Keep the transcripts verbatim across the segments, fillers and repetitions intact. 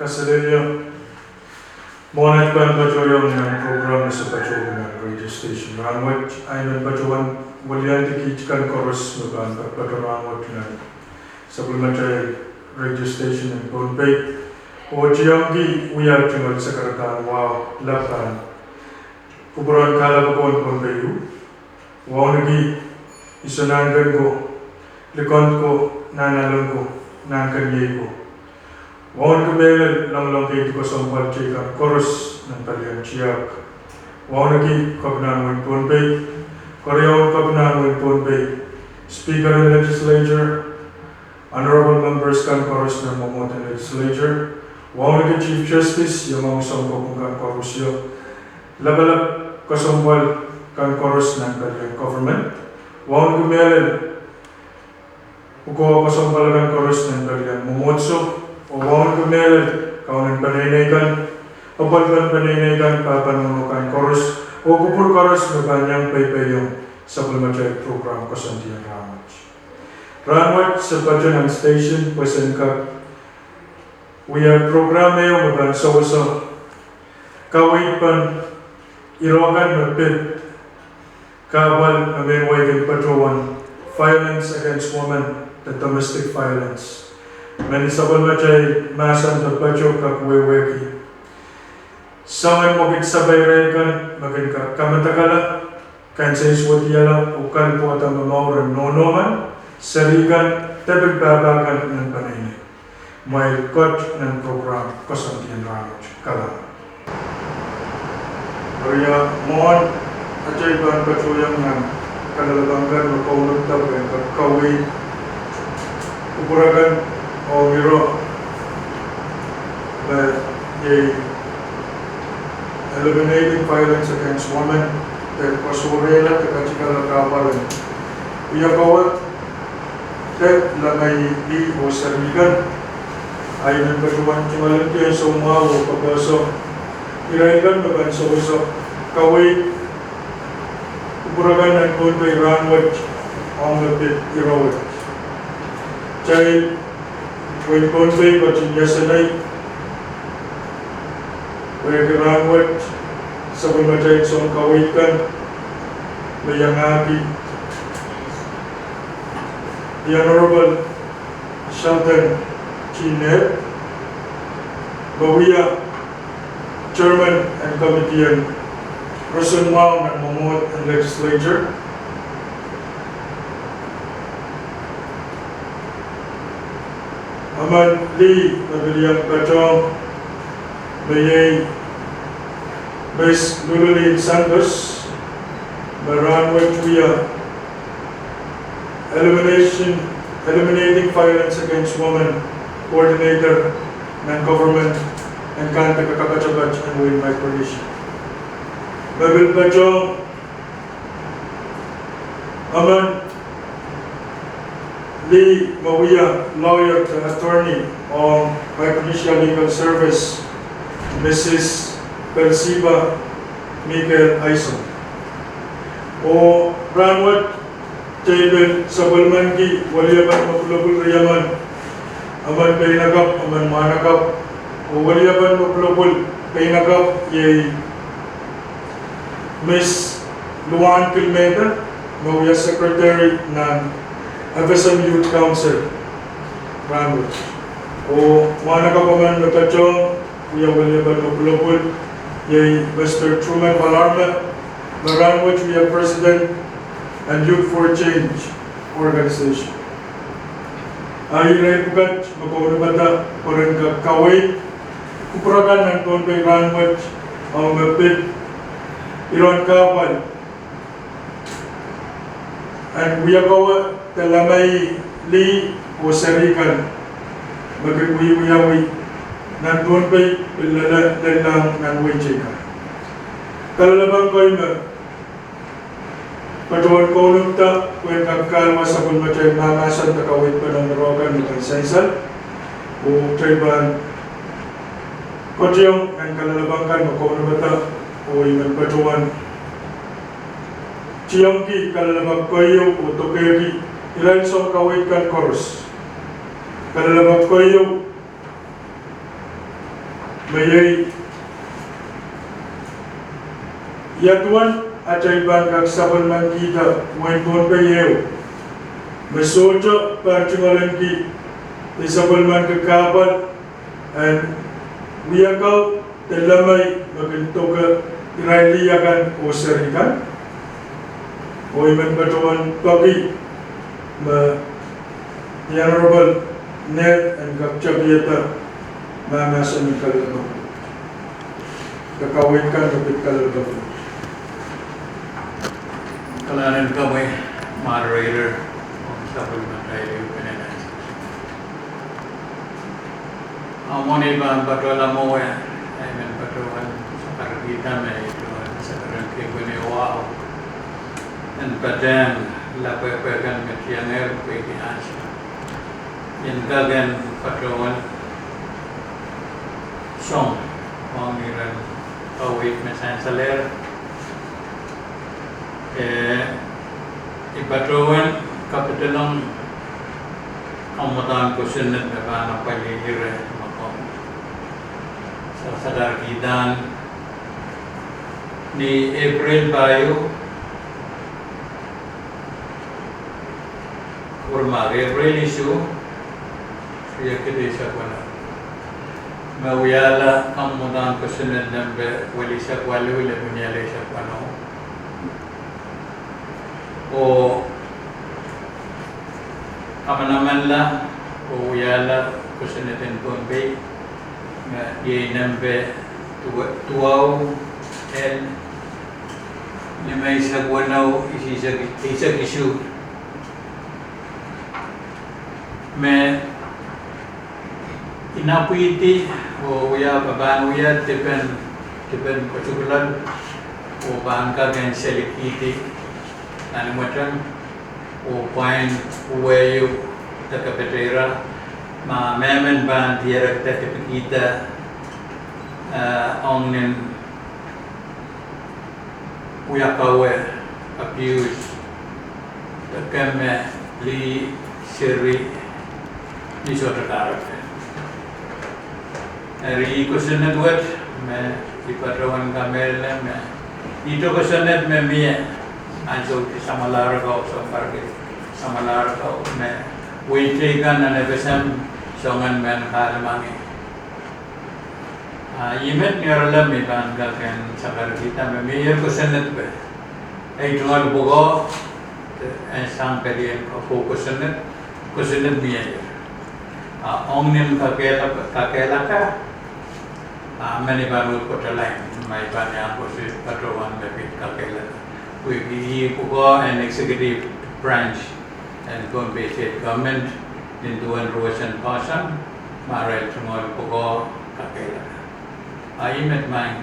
Kaselehlie, mwohn aht pahn patohiong nan program me se patohwan nan radio station rahnwet, I men patohwan weliandi kiht kan koaros me pahn patohwan rahnwet nan sapwellimatail radio station en Pohnpei, oh tiengki wia tungoal sakaradahn wahu lap pahn kupwuren kahlap pwon Pohnpei ieu. Wauneki Iso Nahnken ko, Likend ko, Nahnalek ko, Nahnken Iei ko. Wauneki mehlel lamalam keidi kesempwal teikan koaros nan palien tiahk. Wauneki Kepinahn wehin Pohnpei, Keriaun Kepinahn wehin Pohnpei, Speaker en Legislature, Honorable Members kan koaros nan mwomwohd en Legislature, wauneki Chief Justice, iangahki soun kopwung kan koaros, lapalap kesempwal kan koaros nan palien government, wauneki mehlel pwukoa kesempwal kan koaros nan palien mwomwohdiso, oh wauneki mehlel kaunen peneinei kan, apwalipen peneinei kan, pahpa nohno kan koaros, oh kupwur koaros me pahn iang peipeiong sapwellimatail program koasoandi en rahnwet. Rahnwet se patohwan nan station pwe sen kak wia program ehu me pahn sewese kaweid pahn irokan me pid kahpwal me mehn wai kin patohwan violence against women, the domestic violence. Mehn sapwellimatail mahsen de patoh kak wehwehki soangen mwekid sapairail kan me kin kak kamadakala, kansensuwediala oh kalapwada momour en nohno men, seri kan, de pil pahpa kan nan peneinei. Mwein kot nan program koasoandi en rahnwet. Kalahngan. Eri mwohn atail pahn patohiong nan kalelapak kan me kaunopda pwehn kak kaweid kupwur akan ong iro me iei Eliminating Violence Against Women, de koasoarehla de katikala kahpwal en wia kaweid de lamai lih oh seri kan. I men patohwan tungoal en soumwahu oh kapehse irail kan me pahn sewese kaweid kupwur akan nan Pohnpei rahnwet ong me pid ire wet. Kitail wehin Pohnpei ketin iasenei pwehki rahnwet sapwellimatail soun kaweid kan me iangahki The Honorable Sheldon T. Knerr, me wia Chairman en Committee en Roson Mwahu nan Mwomwohd en Legislature. Emen lih me pil iang patohng me iei Miss Lululin Santos, me rahnwet wia Elimination, Eliminating Violence Against Women Coordinator nan government en Kahnde Kapatapat en wehin Micronesia. Me pil patohng emen lih me wia lawyer de attorney ong Micronesia Legal Service, Missus Pelsiba Mikael Aison. Oh rahnwet kitail pil sapwellimaniki weliepen me pwulopwul riemen, emen peinakapw, emen mwahnakapw, oh weliepen me pwulopwul peinakapw iei Miss Luan Kilmeda, me wia Secretary nan F S M Youth Council rahnwet. Oh mwahnakapw emen me patohng wia weliepen me pwulopwul iei Mister Truman Balarme, me rahnwet wia President en Youth for Change organization. A irail pwukat me kaunopada pwe ren kak kaweid kupwur akan nan Pohnpei rahnwet ong me pid iren kahpwal en wia kaweid de lamai lih oh seri kan me kin wiewiawi nan Pohnpei pil lella, lellahng nan wehi teikan. Kalelapak kei me patohwan kaunopda pwehn kak kahlwa sapwellimatail mahmahsen de kaweid pahn ong irail kan me pahn sansal, oh kitail pahn kotiong nan kalelapak kan me kaunopada, oh I men patohwan tiengki kalelapak keieu oh dokehki irail soun kaweid kan koaros. Kalelapak keieu Me iei, ia duwen atail pahn kak sapwellimanikihda wehin Pohnpei ehu, me sohte pahn tungoaleniki de sapwellimaniki kahpwal en wia kau de lemei me kin doke irail lih akan oh seri kan. Oh I men patohwan peki me The Honorable Ned en kak tapihada mahsen en kalelapak. Kakaweid kan me pid kalelapak. Kalahngan en komwi, Moderator, oh sapwellimatail ehu pene nan. A mwohn ei pahn patohla mwowe, I men patohwan sakarkihda me I patohwan sakaren kepwene wahu en patehng lapwehpwe kan me tiengehr pwehki ansou en kak en patohwan song ong iren kaweid me sansalehr. Eh, I patohwan kapidelong kamwadahn kosonned me pahn apwalih ire me komw sa- sakarkihda ni April pahieu, Urma April isuh, riekid eisek weneu. Me wiahla kamwadahn kosonned nempe welisek waluh lepin ial eisek weneu. Oh kamanamanla oh wiahla kosonned en Pohnpei me iei nempe duwe- duwau el limeisek weneu isisek- eisek isuh. Me inapwidi oh wia, pahn wia dipen, dipen kosukla oh pahn kak en selikihdi nan imweteng oh pwain uweiu de kapeteira ma mehmen pahn dierek de dipikihda, eh, ong nin wia kawe, abuse, de keme, lih, seri, ni sohte kahrepe. Eri kosonned wet me I patohwan kamehlele me ihte kosonned me mie ansou ki samwalahr ko, sounpar ki samwalahr ko me wehi teikan nan FSM soangen mehn kahlemengih. A ih met ni oaralap me I pahn kak en sakarkihda me mie kosonned pwe ei tungoal pwukoa, eh, sang pelien ko kosonned, kosonned mie. A ong nin kakehlaka, kakehlaka, a men I pahn wet kotalain ma I pahn iang koasoia patohwan me pid kakehlaka. Pwehki ih pwukoa en executive branch en Pohnpei State Government, nin duwen ruwesen poahsoan ma irail tungoal pwukoa kakehlaka. A ih met maing,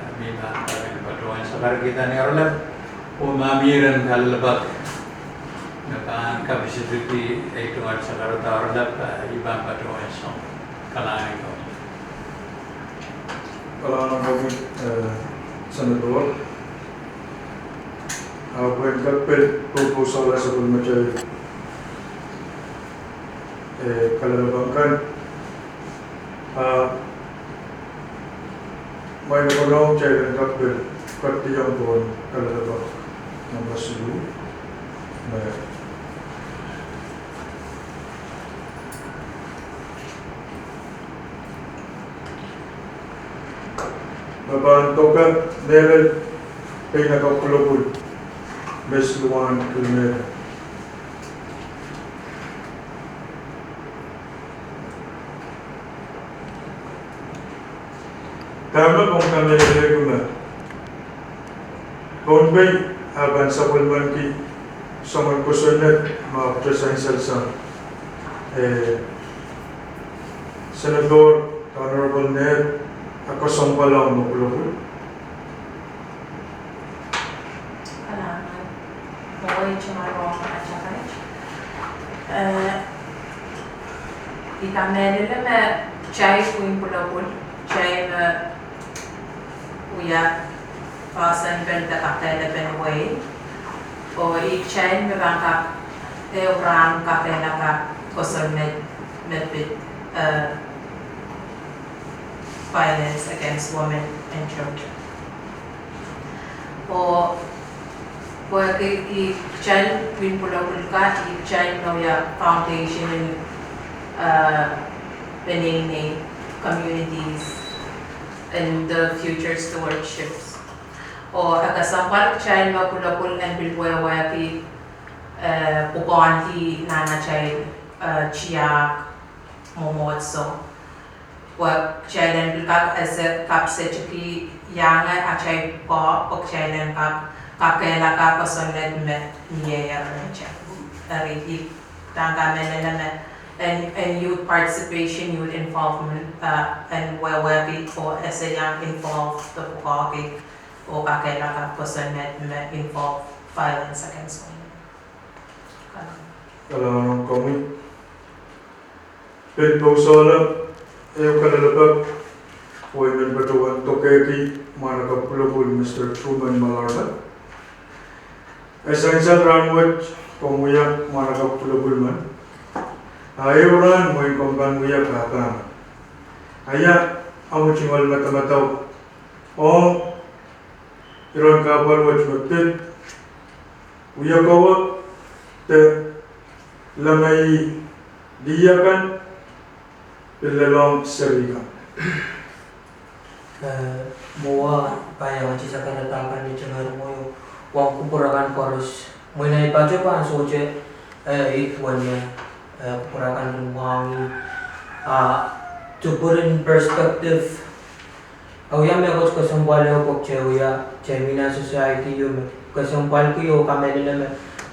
eh, me I pahn kak en patohwan sakarkihda ni oaralap, oh ma mie iren kalelapak me pahn kapisikidi ei tungoal sakarada oaralap, eh, I pahn patohwan song. Kalahngan en komwi. Kalahngan en komwi, eh, Senator. A pwehn kak pil pwopwoud solahr sapwellimatail, eh, kalelapak kan. A mwein konohng kitail en kak pil ketiong pohn kalelapak namba siluh, me me pahn doke mehlel peinakapw pwulopwul me siluh wahn kilometer. Dahme komw kamehlelehki me Pohnpei ah pahn sapwellimaniki soangen kosonned me ahpwete sansal sang, eh, Senator Honorable Ned ah kesempwal ong me pwulopwul. Kalahngan. Mwowe, I tungoal rong atail kaweid. Eh, I kamehlele me kitail pwihn pwulopwul, kitail me wia poahsoan pen de kakehlapen wehi, oh ih kitail me pahn kak, eh, rahn kakehlaka kosonned me pid, eh, violence against women and children. Oh pwehki ih kitail pwihn pwulopwul kan, ih kitail me wia foundation en, uh, peneinei communities and the future stewardships. Oh e kesempwal kitail me pwulopwul en pil wehwehki, eh, pwukoahn lih nan atail, eh, tiahk mwomwohdiso. Pwe kitail en pil kak ese kapsetiki iang atail pwukoa, pwe kitail en kak kakehlaka kosonned me mie rehtail. Eri ih dang kamehlele me en, en youth participation, youth involvement, uh, en wehwehki oh ese iang involve de pwukoahki oh kakehlaka kosonned me involve violence against women. Kalahngan. Kalahngan komwi. Pil pousehla ehu kalelapak pwe I men patohwan dokehki mwahnakapw pwulopwul, Mister Truman Malarme. E sansal rahnwet, komw wia mwahnakapw pwulopwul men. A ehu rahn mwein komw pahn wia pahpa men. A ia omw tungoal madamadau ong iren kahpwal wet me pid wia kowe de leme ih lih akan pil lelohng seri kan? Eh, mwowe pahn iang kihsang sakarada kan ni tinger mwowe, wahn kupwur akan koaros. Mwein ahi patohwan sohte, eh, ih duwen me, eh, kupwur akan kin mwahngih. Ah, to put in perspective, a wia mehkot kesempwal ehu pwe kitail wia, kitail mi nan society ieu me kesempwalki oh kamehlele me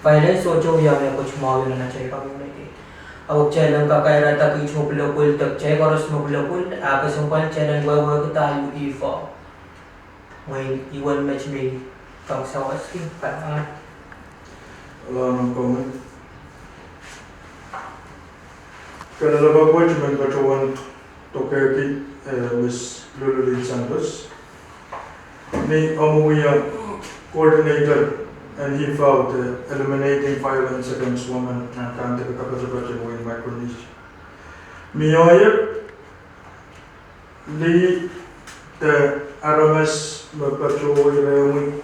violence sohte wia mehkot mwahu nan atail community. A kitail en kakairada kiht me pwulopwul, de kitail koaros me pwulopwul, a kesempwal kitail en wehwehkihda ih fo. Mwein ih wen met me I pahn sawaski. Kalahngan. Kalahngan komwi. Kalelapak wet I men patohwan dokehki, eh, Miss Lululin Santos. Ni omw wia coordinator en ih fo de Eliminating Violence Against Women nan Kandeke Kapatapat en Wehin Micronesia, mie lih de aramas me patohwan rehmwi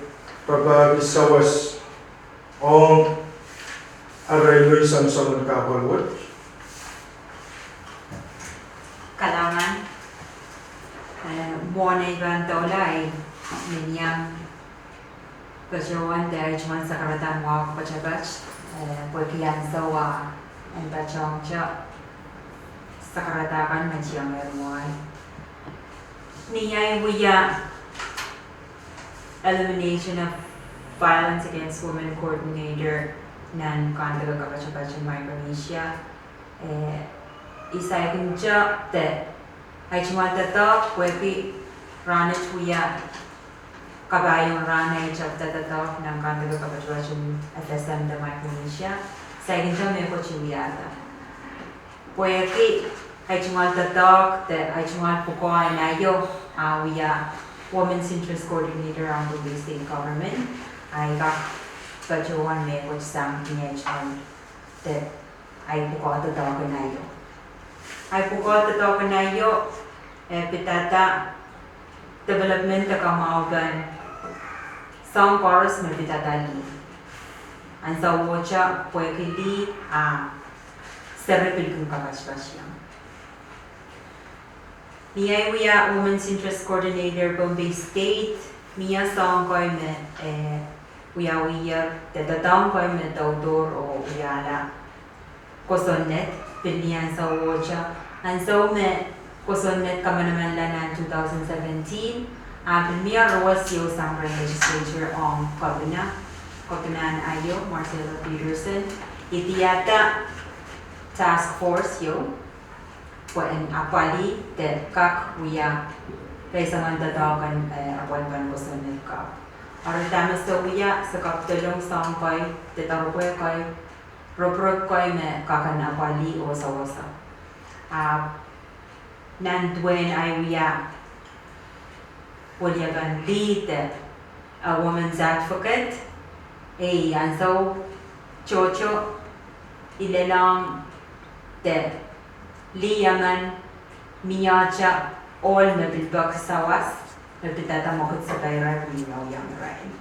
papahki sawas ong arail loi sansal en kahpwal wet? Kalahngan. Eh, mwohn ei pahn doula, I men iang patohwan de ei tungoal sakarada mwahu kapatapat, eh, pwehki ansou ah en patohwan sakarada kan me tiangehr mwowe. Ni ahi wia Elimination of Violence Against Women Coordinator nan Kandeke Kapatapat en Micronesia, eh, I saikinte de ahi tungoal doadoahk pwehki rahnwet wia kapahiong rahn ahi tapida doadoahk nan Kandeke Kapatapat en F S M de Micronesia, saikinte mehkot I wiahda. Pwehki ahi tungoal doadoahk de ahi tungoal pwukoa en aio, ah, wia Women's Interest Coordinator ong Pohnpei State Government, ahi kak patohwan mehkot sang ni ahi tungoal de ahi pwukoa doadoahk en aio. Ahi pwukoa doadoahk en aio, eh, pidada development de kamwahupen soahng koaros me pidada lih. Ansou wet pwehki lih, ah, seri pil kin kapatipationg. Ni ahi wia Women's Interest Coordinator Pohnpei State, mie soahng kei me, eh, wiawiher, de doadoahk kei me doudour oh wiahla kosonned, pil ni ansou wet, ansou me kosonned kamanamanla nan two thousand seventeen, ah pil mie ruwes ieu sang rehn legislature ong Kepina, Kepina en aio, Marcelo Peterson, I diarada task force ieu pwe en apwalih de kak wia peisengen doadoahk en, eh, apwalipen kosonned kapw. Eri dahme se wia, se kak dolong soahng kei, de doaropwe kei, ropirop kei me kak en apwalih oh sewese. Ah, nan duwen ahi wia weliepen lih de, ah, Women's Advocate, ei ansou tohto I lelohng de lih emen mie te ohl me pil peki sawas, me pidada mwekid sapairail wiawi ong irail.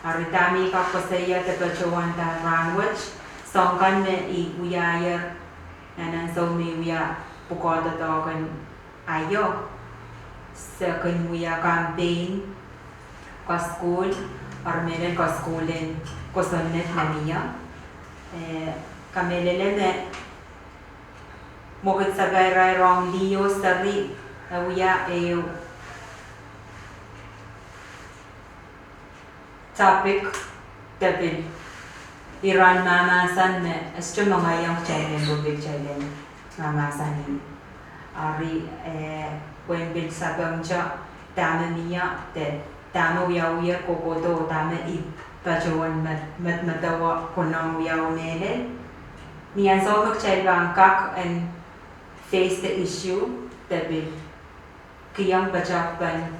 Eri dahme I kak koasoia de patohwan da rahnwet, soahng kan me I wiahier nan ansou me I wia pwukoa doadoahk en aio, se kin wia campaign, kasukuhl, eri mehlel kasukuhl en kosonned me mie. Eh, kamehlele me mwekid sapairail ong lih oh seri, e wia ehu topic de pil iren mahmahsen me e sohte mengeiong kitail en pwupwukitail en mahmahsen. Eri, eh, pwehn pil sapengte dahme mie de dahme wiawiher kohkohdo, dahme I patohwan med, med, medewe konehng wiawi mehlel. Ni ansou me kitail pahn kak en face the issue, de pil kihong patohwan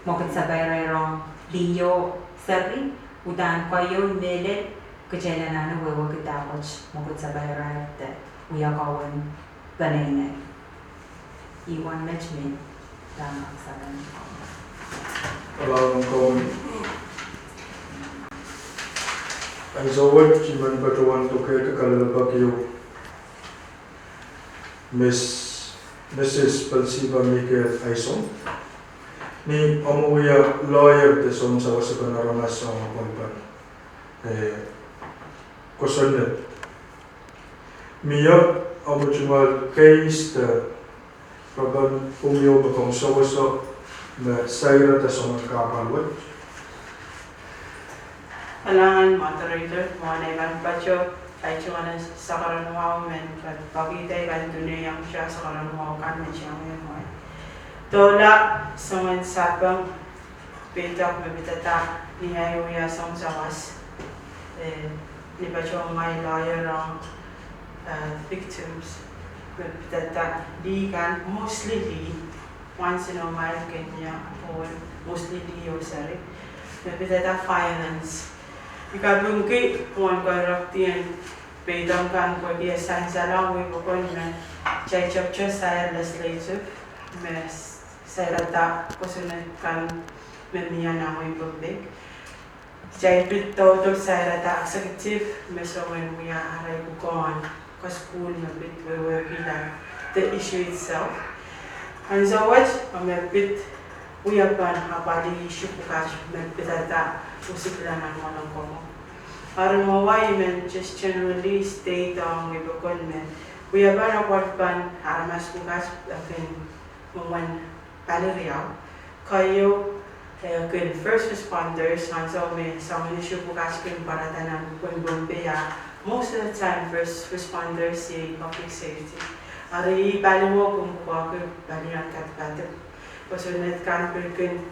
mwekid sapairail ong lih oh seri, uhdahn koahieu mehlel kitail anahne wehwehki dahkot mwekid sapairail de wia kaweid peneinei. Iwan met me dahme sapeng. Alahng komwi. Ansou wet I men patohwan doke de kalelapak ieu Miss, Missus Pelsiba Mikael Aison. Ni omw wia lawyer de soangen sawasepen aramas ong apwalipen, eh, kosonned, mie omw tungoal case de rapen pwung ieu me komw sewese me sairada soangen kahpwal wet? Kalahngan moderator, mwohn ei pahn patoh, I tungoal sakarain wahu men, pwe pahkihda I pahn dunehiong sakaran wahu kan me I sang mwowe. Doula, soangen sapeng, peidek me pidada, ni ahi wia soangen sawas, eh, ni patohwan ngai lawyer ong, eh, victims, me pidada lih kan, mostly lih, once in a while kin mie ohl, mostly lih oh seri, me pidada violence. I kapingki mwohn corruption, peidek kan pwehki e sansal ong wei pokon me, kitail tepte sair legislature, me sairada kosonned kan me mie nan wehin Pohnpei. Kitail pil doadoahk sairada executive me soangen wia arail pwukoa kasukuhl me pid wehwehkihla the issue itself. Ansou wet, a me pid wiepen apwalih issue pwukat me pidada usikla nan mwoalen komour. Eri mwowe I men just generally state ong wei pokon me wiepen apwalipen aramas pwukat, eh, kin mwomwen pali riau. Keieu, eh, kin first responders, ansou me soangen issue pwukat kin pwarada nan wehin Pohnpei, a most of the time first responders iei public safety. Eri pali mwo kin pwukoahki pali en kadkadek. Kosonned kan pil kin,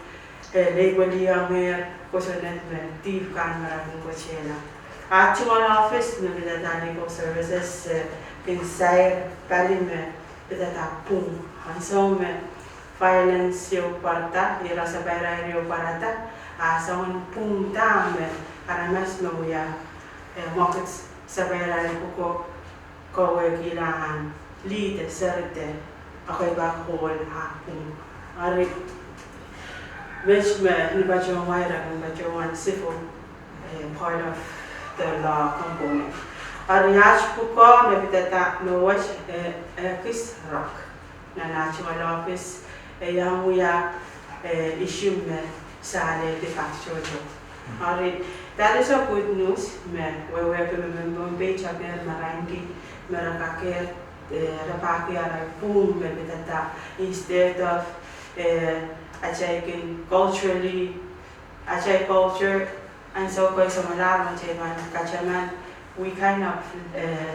eh, label-iong kosonned me dihp kan me re kin kotehla. Aht tungoal office me pidada legal services, eh, kin sair pali me pidada pwung. Ansou me violence ieu pwarada, ira sapairail ieu pwarada, a soangen pwung da me aramas me wia, eh, mwekid sapairail pwukoa kawehkihla nan lih de seri de, a kei pak ohl a pwung. Eri met me ni patohwan wai, re kin patohwan civil, eh, part of the law component. Eri aht pwukoa me pidada me wet, eh, eh, ekis rak. Nan aht tungoal office, eh, iang wia, eh, issue me sahl de facto. Eri, that is a good news, me wehwehki me men Pohnpei tapier marainki, me re kakehr, eh, re pahkihla pwung me pidada, instead of, eh, atail kin culturally, atail culture, ansou kei samwalahr me atail pahn kataman, we kind of, eh,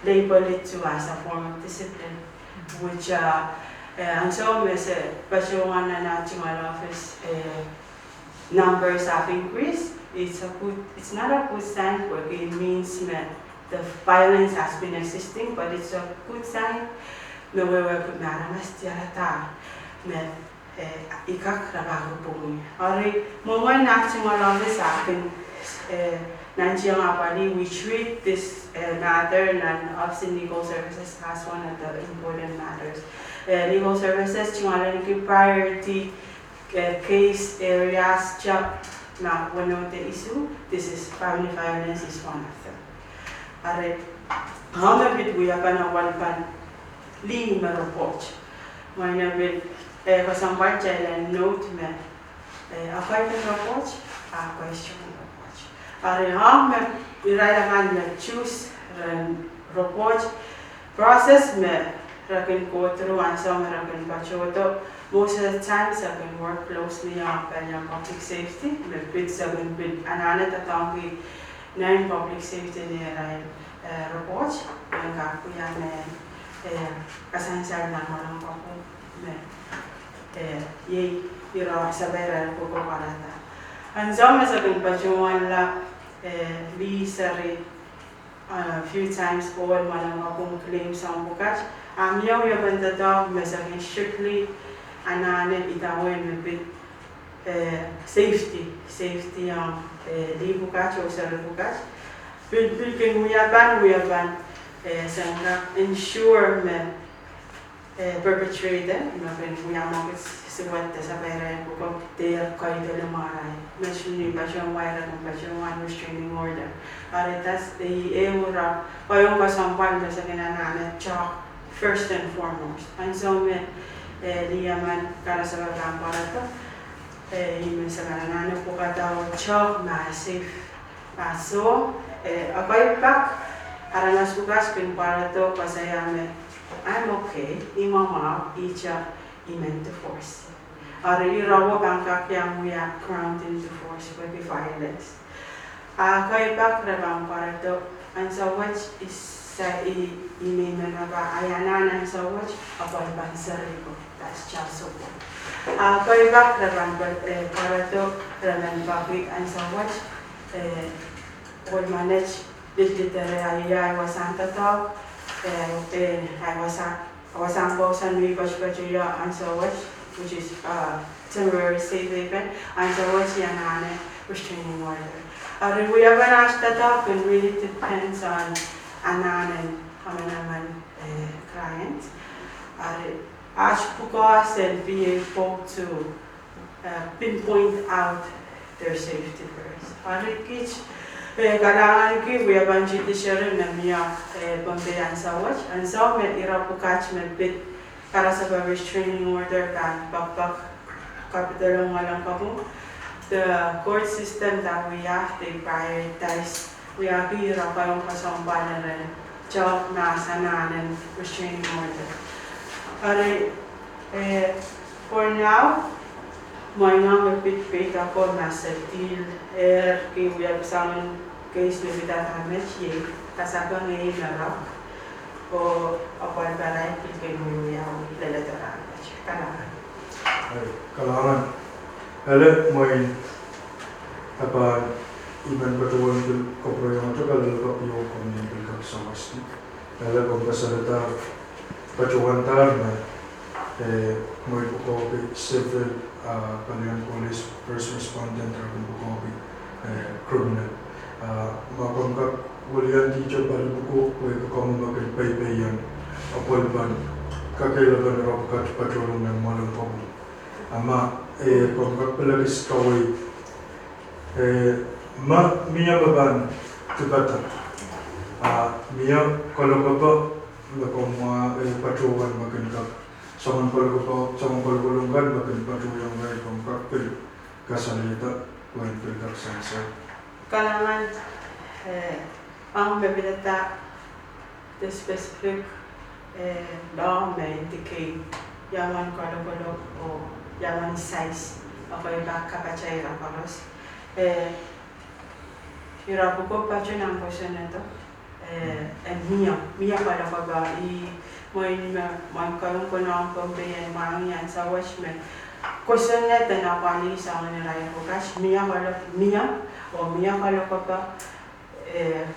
label it to as a form of discipline, which, uh, eh, ansou me se patohwan nan aht tungoal office, eh, numbers have increased, it's a good, it's not a good sign, pwehki it means me the violence has been existing, but it's a good sign me wehwehki me aramas diarada me eh, I kak rapahki pwungi. Eri, mwomwen nan tungoal office I kin, eh, nantihong apwalih, we treat this, eh, matter nan Office of Legal Services as one of the important matters. Eh, Legal Services tungoal ahneki priority, eh, case areas, job, ma weneu de issue, this is family violence is one of them. Eri, ahme pid wia pahn apwal pahn lih me report. Mwein e pil, eh, kesempwal kitail en note me, eh, appointment report, a question report. Eri ahme irail akan me choose ren report, process me re kin go through ansou me re kin patohdo, most of the times I can work closely on Palia Public Safety, me pid se kin pid anahne doadoahngki nan Public Safety ni irail, eh, report, me kak wia me, eh, kasansal nan mwoalen kapwung me, eh, iei ire sapairail pwukoa pwarada. Ansou me se kin patohwanla, eh, lih seri, uh, few times ohl mwoalen kapwung claim sang pwukat. A mie wiepen doadoahk me se kin strictly anahne idawehn me pid, eh, safety, safety ong, eh, lih pwukat oh seri pwukat. Pil, pil kin wia pahn, wia pahn, eh, se kak ensure me, eh, perpetrator, me kin wia mwekid suwed de sapairail pwukoa dehr kaidehn marain. Me suni patohwan, wai re kin patohwan restraining order. Eri das, eh, e ura, pwe ong kesempwal me se kin anahne talk first and foremost. Ansou me, eh, lih emen karasepe pahn pwarada, eh, ih me se kin anahne pwukada oh talk ma safe. Ah, so, eh, ekei pak, aramas pwukat kin pwarada koasoia me, I'm okay, I mwamwahu, ihte I men divorce. Eri irawo pahn kak iang wia ground in divorce, pwehki violence. A ekei pak re pahn pwarada, ansou wet I sa, I, I men me pahn, I anahne ansou wet, apwal pahn seri ko, that's child support. A ekei pak re pahn pwa-, eh, pwarada, re men pahn pid ansou wet, eh, ohl menet, lihdi dere ahi, ahi wasahn doadoahk, eh, eh, ahi wasa, wasahn pwoson me I patopato ie ansou wet, which is, uh, temporary safe haven, ansou wet I anahne restraining order. Eri wiepen aht doadoahk kin really depends on anahnen emenemen, eh, client. Eri aht pwukoa sen be able to, uh, pinpoint out their safety first. Eri kiht, eh, kalahnganki wiepen judiciary me mie, eh, Pohnpei ansou wet, ansou me ire pwukat me pid karasepe restraining order pahn poakpoak capital mwoalen kapwung. The court system that we have, they prioritize, wiahki ire koaros kesempwal ren talk mahs anahnen restraining order. Eri, eh, for now, mwein me pid peidek ko ma se deal, eh, ki wiepe soangen case me pid ahda met iei, kasape ngehi me rak, oh apwal pahrail pil kin wiawi leledo rahnwet. Kalahngan. Eri, kalahngan. Ele mwein, e pahn, I men patohwan pil kapwurehiong ahte kalelapak ieu komw men pil kak sawas. Ele komw kasalehda patohwan dahme, eh, mwein pwukoahki civil, ah, palien police first respondent re kin pwukoahki, eh, criminal. Ah, ma komw kak weliandi ahte pali pwukoa, pwehki komw me kin peipeien apwal pahn kakehlapen ire pwukat patohlong nan mwoalen kapwung. A ma, eh, komw kak pil ekis kawehwe, eh, ma mie me pahn dipada, ah, mie kalokapo me komw, eh, patohwan me kin kak, soangen kalokapo, soangen kalokolong kan me kin patohwan, eh, komw kak pil kasalehda, pwehn pil kak sansal. Kalahngan, eh, ahng me pilada the specific, eh, law me indicate ia mwomwen kalokolok oh ia mwomwen size, ekei pak kapataira koaros. Eh, ire pwukoa patohwan kosonnedo, eh, eh, mie, mie kalokapo, ih mwein me, mwein kaun konehng Pohnpei en mwahngih ansou wet me kosonned en apwalih soangen irair pwukat, mie kalokapo, mie, oh mie kalokapo, eh,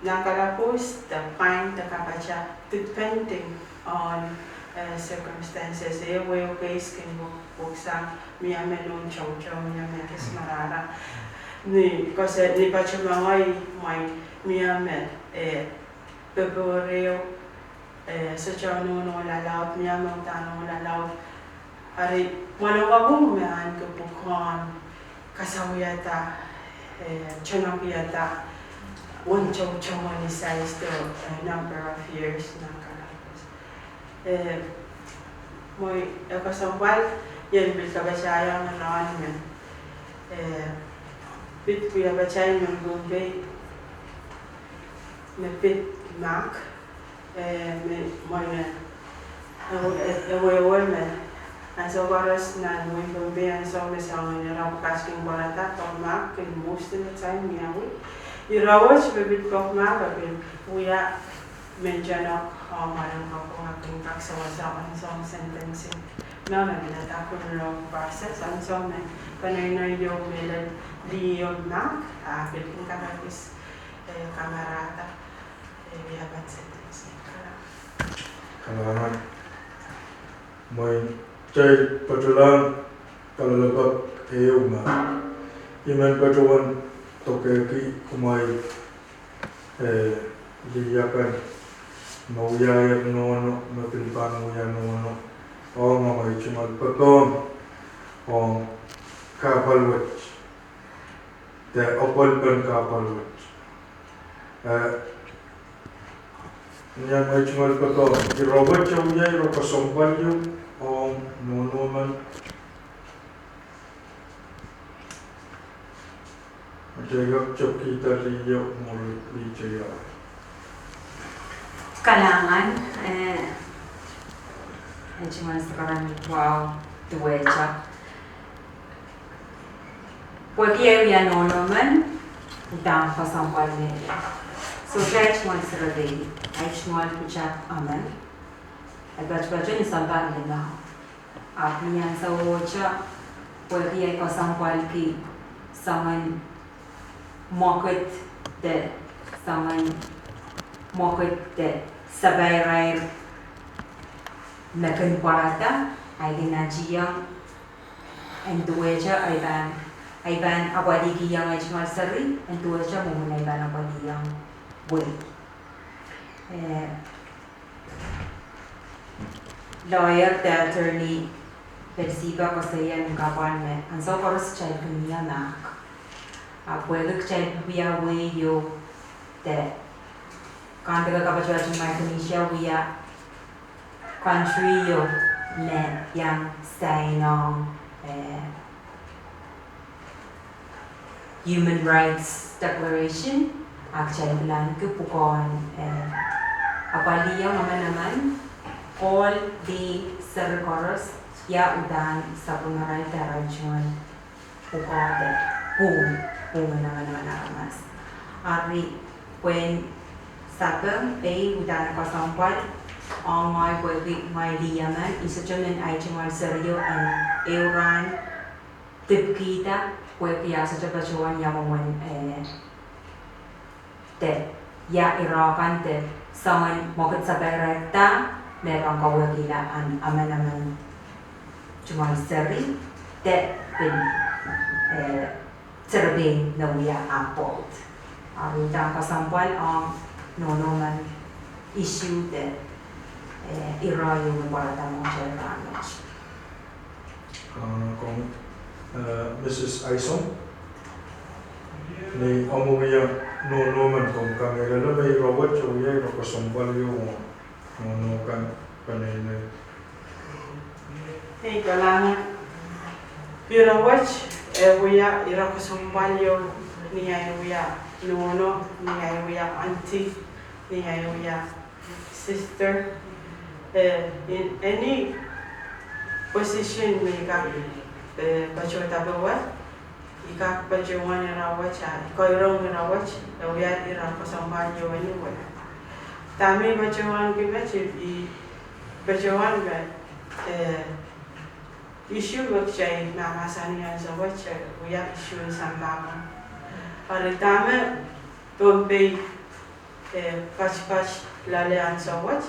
nan kalapwuhs de fine de kapataira, depending on Eh, circumstances, eh, ehu case kin pwuk, pwuksang, mie me nohn tohto, mie me kis marahra. Ni, kose, ni patohwan mwahu, mwahu, mie me, eh, popohl ehu, eh, sohte nohno lalaud, mie me uhdahn nohno lalaud. Ari, mwahnakapwung me ahneki pwukoahn kasawiada, eh, tonokiada, wen tohto, wen size, eh, number of years, nan kalapw. Eh, mwo, eh, kesempwal, ien pil kapatahiong rahn me, eh, pid wia patahi me Pohnpei, me pid mahk, eh, me, mwo, eh, eh, eh, eh, me, ansou koaros nan wehin Pohnpei, ansou me soangen ire pwukat kin pwarada, pwukoahn mahk kin most of the time wiawi. Ire wet me pid pwukoahn mahk, a pil wia mehn tano, oh, mwahnakapwung, a kin kak sewese ansou sentencing. Mie me pil ada criminal process, ansou me peneinei ieu me lel lih ieu mahk, a pil kin kak ekis, eh, kamarada, eh, wia pahn sentencing. Kalahngan. Mwein kitail patohlahng kalelapak ehu me I men patohwan dokehki kumwail, eh, lih akan me wiahier nohno, me pil pahn wia nohno, ong amwail tungoal popohn ong kahpwal wet, de apwalipen kahpwal wet. Eh, ni amwail tungoal popohn, ire wet wia ire kesempwal ieu ong nohno men. Kalahngan, eh, eh, tungoal sakaram ieu duwehte. Pwehki ahi wia nohno men, uhdahn kesempwal me. Sohte ahi tungoal serepein, ahi tungoal pwutak emen. Ahi patopato ni sampah limau. Ahpw ni ansou ohte, pwehki ahi kesempwalki soangen mwekid de, soangen mwekid de sapairair me kin pwarada, ahi kin ationg, en duwehte ahi pahn, ahi pahn apwalihkihong ahi tungoal seri, en duwehte mwomwen ahi pahn apwalihong wehi. Eh, Lawyer de attorney Pelsiba koasoia ni kapwa me, ansou koaros kitail kin wia mahk. A pwehki kitail wia wehi ieu de, kandeke kapatapat en Micronesia wia country ieu me iang sign ong, eh, Human Rights Declaration, a kitail pil ahneki pwukoahn, eh, apwalihong emen emen, kohl, lih, seri koaros, ia uhdahn sapwellimarail de arail tungoal pwukoa de pwung, pwungen emen emen aramas. Ari pwehn sapeng, ei, uhdahn kesempwal ong ngehi pwehki ngehi lih emen, I sohte men ahi tungoal serio en ehu rahn dipkihda, pwehki I sohte patohwan ia mwomwen, eh, de, ia ire kan de, soangen mwekid sapairair da me pahn kawehkihla ahn emen emen tungoal seri, de pil, eh, serepein me wia uphold. A uhdahn kesempwal ong nohno men issue de, eh, ire ieu me pwarada mwohtail rahnwet. Ah, komw, eh, Mrs Aisong, ni omw wia nohno men, komw kamehlele me ire wet wia ire kesempwal ieu ong nohno kan, peneinei. Ei, kalahngan. Ire wet e wia ire kesempwal ieu ni ahi wia nohno, ni ahi wia auntie, ni ahi wia sister, eh, in any position me I kak, eh, patohda powe, I kak patohwan ire wet, a I kak rong ire wet, e wia ire kesempwal ieu anyway. Dahme I patohwanki met, I patohwan me, eh, issue wet kitail mahmahsanih ansou wet, eh, wia issue en sampah kan. Ari dahme Pohnpei, eh, patpat loale ansou wet,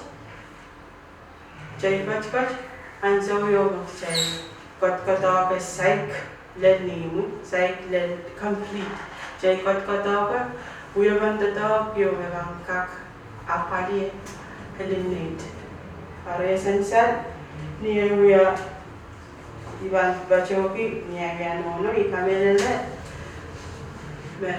Kitail kotkot, ansou ieu me kitail kotkodohke saik lel nihmw, saik lel complete. Kitail kotkodohke, wiepen doadoahk ieu me pahn kak apwalih, eliminate. Eri e sansal, ni eh wia, I pahn patohki, ni eh wia nohno, I kamehlele me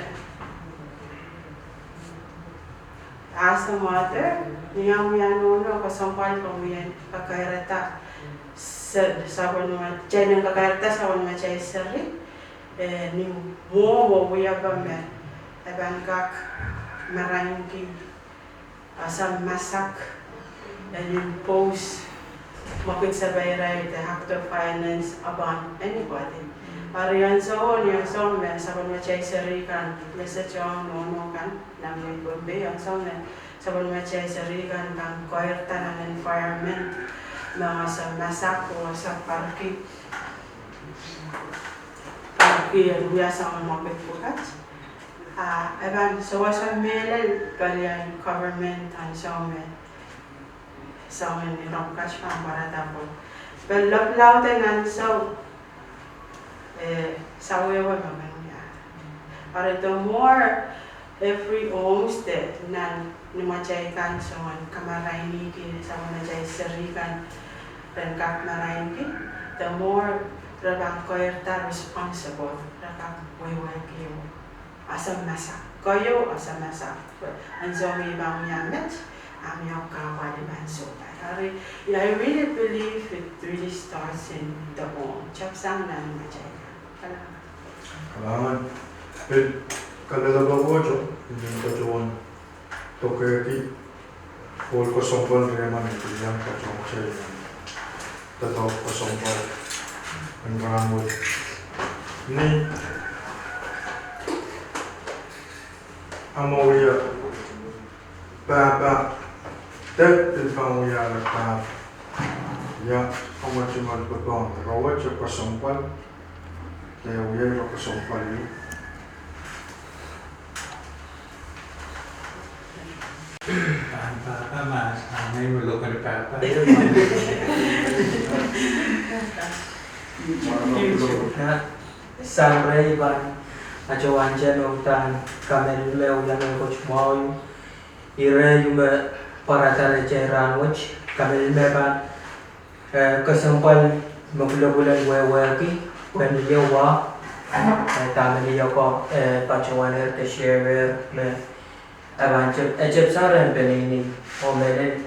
as a mother, ni eh wia nohno, kesempwal komwi en kakairada, se, sapwellime, kitail en kakairada sapwellimatail seri, eh, ni mwohmw oh wiepe me e pahn kak marainki, asa masak, en impose mwekid sapaira, the act of violence upon anybody. Eri ansou, ni ansou me sapwellimatail seri kan, me se tohn nohno kan, nan wehi Pohnpei, ansou me sapwellimatail seri kan pahn koairda nan environment me asa masak oh asa parki, parki en wia soangen mwekid pwukat. Ah, e pahn sewese mehlel pelien government ansou me soangen irapwukat pahn pwarada pwe, pil lapalahte nan ansou, eh, sawehwe me pahn wia. Eri the more every homestead nan nimatail kan soangen kamarainiki sapwellimatail seri kan, ren kak marainiki, the more re pahn koairda responsible, re kak wehwehki oh asa masak. Koaio asa masak. Ansou me I pahn wia met, ahmw iang kahpwal, I pahn sohpai. Eri, I really believe it really starts in the home. Tepsang nan nimatail kan. Kalahngan. Kalahngan. Pil kalelapak wet, I men patohwan dokehki ohl kesempwal riemen me pil iang patohwan kitail en doadoahk kesempwal en rahnwet. Ni amwa wia pahpa, de pil pahn wia pahpa, ia amwa tungoal pahpa, ire wet kesempwal, de wia ire kesempwal ieu. Pahn pahpa, ma, ah, ngehi me lokon pahpa. Sang rei pahn, ah, tohn wahnsehn oh uhdahn kamehlele me I wia mehkot mwahu. Ire ieu me pwarada nan atail rahnwet, kamehlele me pahn, eh, kesempwal me pwulopwul en wehwehki, pwehn wia wa, eh, dahme liako, eh, patohwanehr de share-ehr me, eh, pahn tep, eh, tepsang rehn peneinei, oh mehlel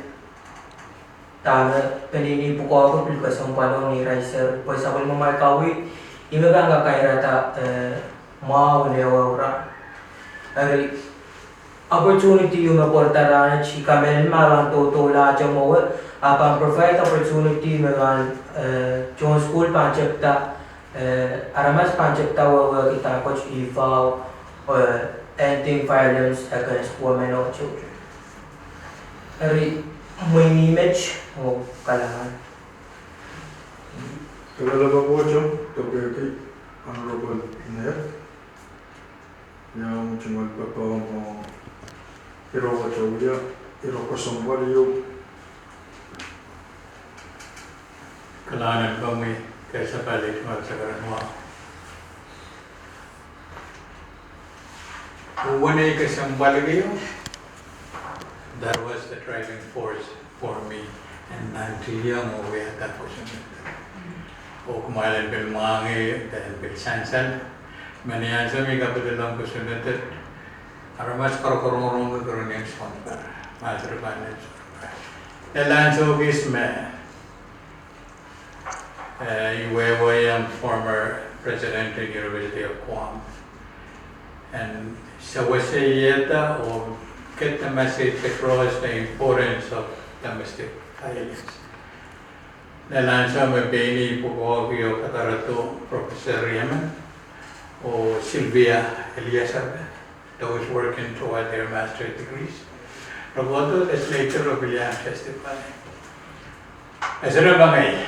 dahme peneinei pwukoahki pil kesempwal ong irail seri, pwe sapwellimamwail kawi, ih me pahn kakairada, eh, mwahu en ehuehu rahn. Eri, opportunity ieu me pwarada rahnwet, I kamehlele ma pahn dohdohlahte mwowe, a pahn provide opportunity me pahn, eh, tohn sukuhl pahn tepda, eh, aramas pahn tepda wehwehki dahkot ivaho, eh, ending violence against women or children. Eri, mwein met, oh, kalahngan. Kalelapak wet, dokehki Honorable Ned. Ia amw tungoal pahpa, oh, ire wet, ia ire kesempwal ieu. Kalahngan en komwi, kesempwal ieu, tungoal sakaradwa. Uwen ei kesempwal keieu, that was the driving force for me. En nantihong oh wiahda kosonned. Oh kumwail en pil mwahngih, de en pil sansal. Me ni ansou me I kapidolong kosonned, aramas karakarongorong koronehr sounpar. Master pahn sounpar. Lel ansou kis me, eh, I wehwehki former president en University of Guam. En seweseiehda oh get the message across the importance of domestic violence. Lel ansou me pein ih pwukoahki oh kadarodo Professor Riemen oh Sylvia Eliasaphe, those working toward their master's degrees. Re kohdo legislature oh pil iang testify. Esere mengei.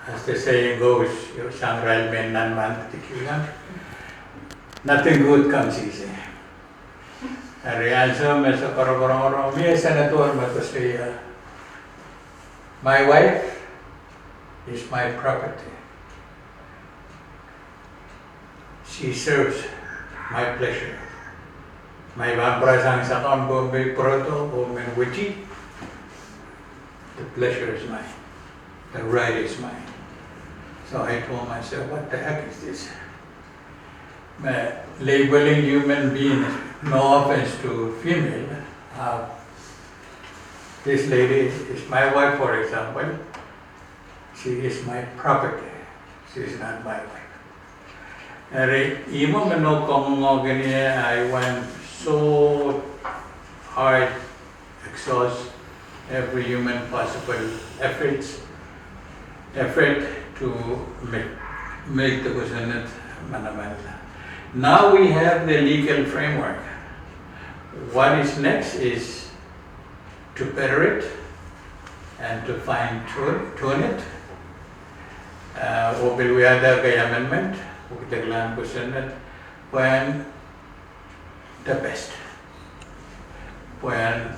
As the saying goes, io sang irail me nanmahn dikila, nothing good comes easy. Eri ansou me se karakarongorong, mie senator me koasoia, My wife is my property. She serves my pleasure. My vampire sang sakon bo me pwurodo bo me witi. The pleasure is mine. The right is mine. So I told myself, what the heck is this? Me labeling human being, no offense to female. Uh, this lady is my wife, for example. She is my property. She is not my wife. Eri, ihme me no kangoange ni, I went so hard, exhaust every human possible efforts, effort to make, make the kosonned manamanla. Now we have the legal framework. What is next is to better it and to fine tune, tune it. Uh, oh pil wiahda ekei amendment, oh kitail kilang kosonned, pwehn the best. Pwehn,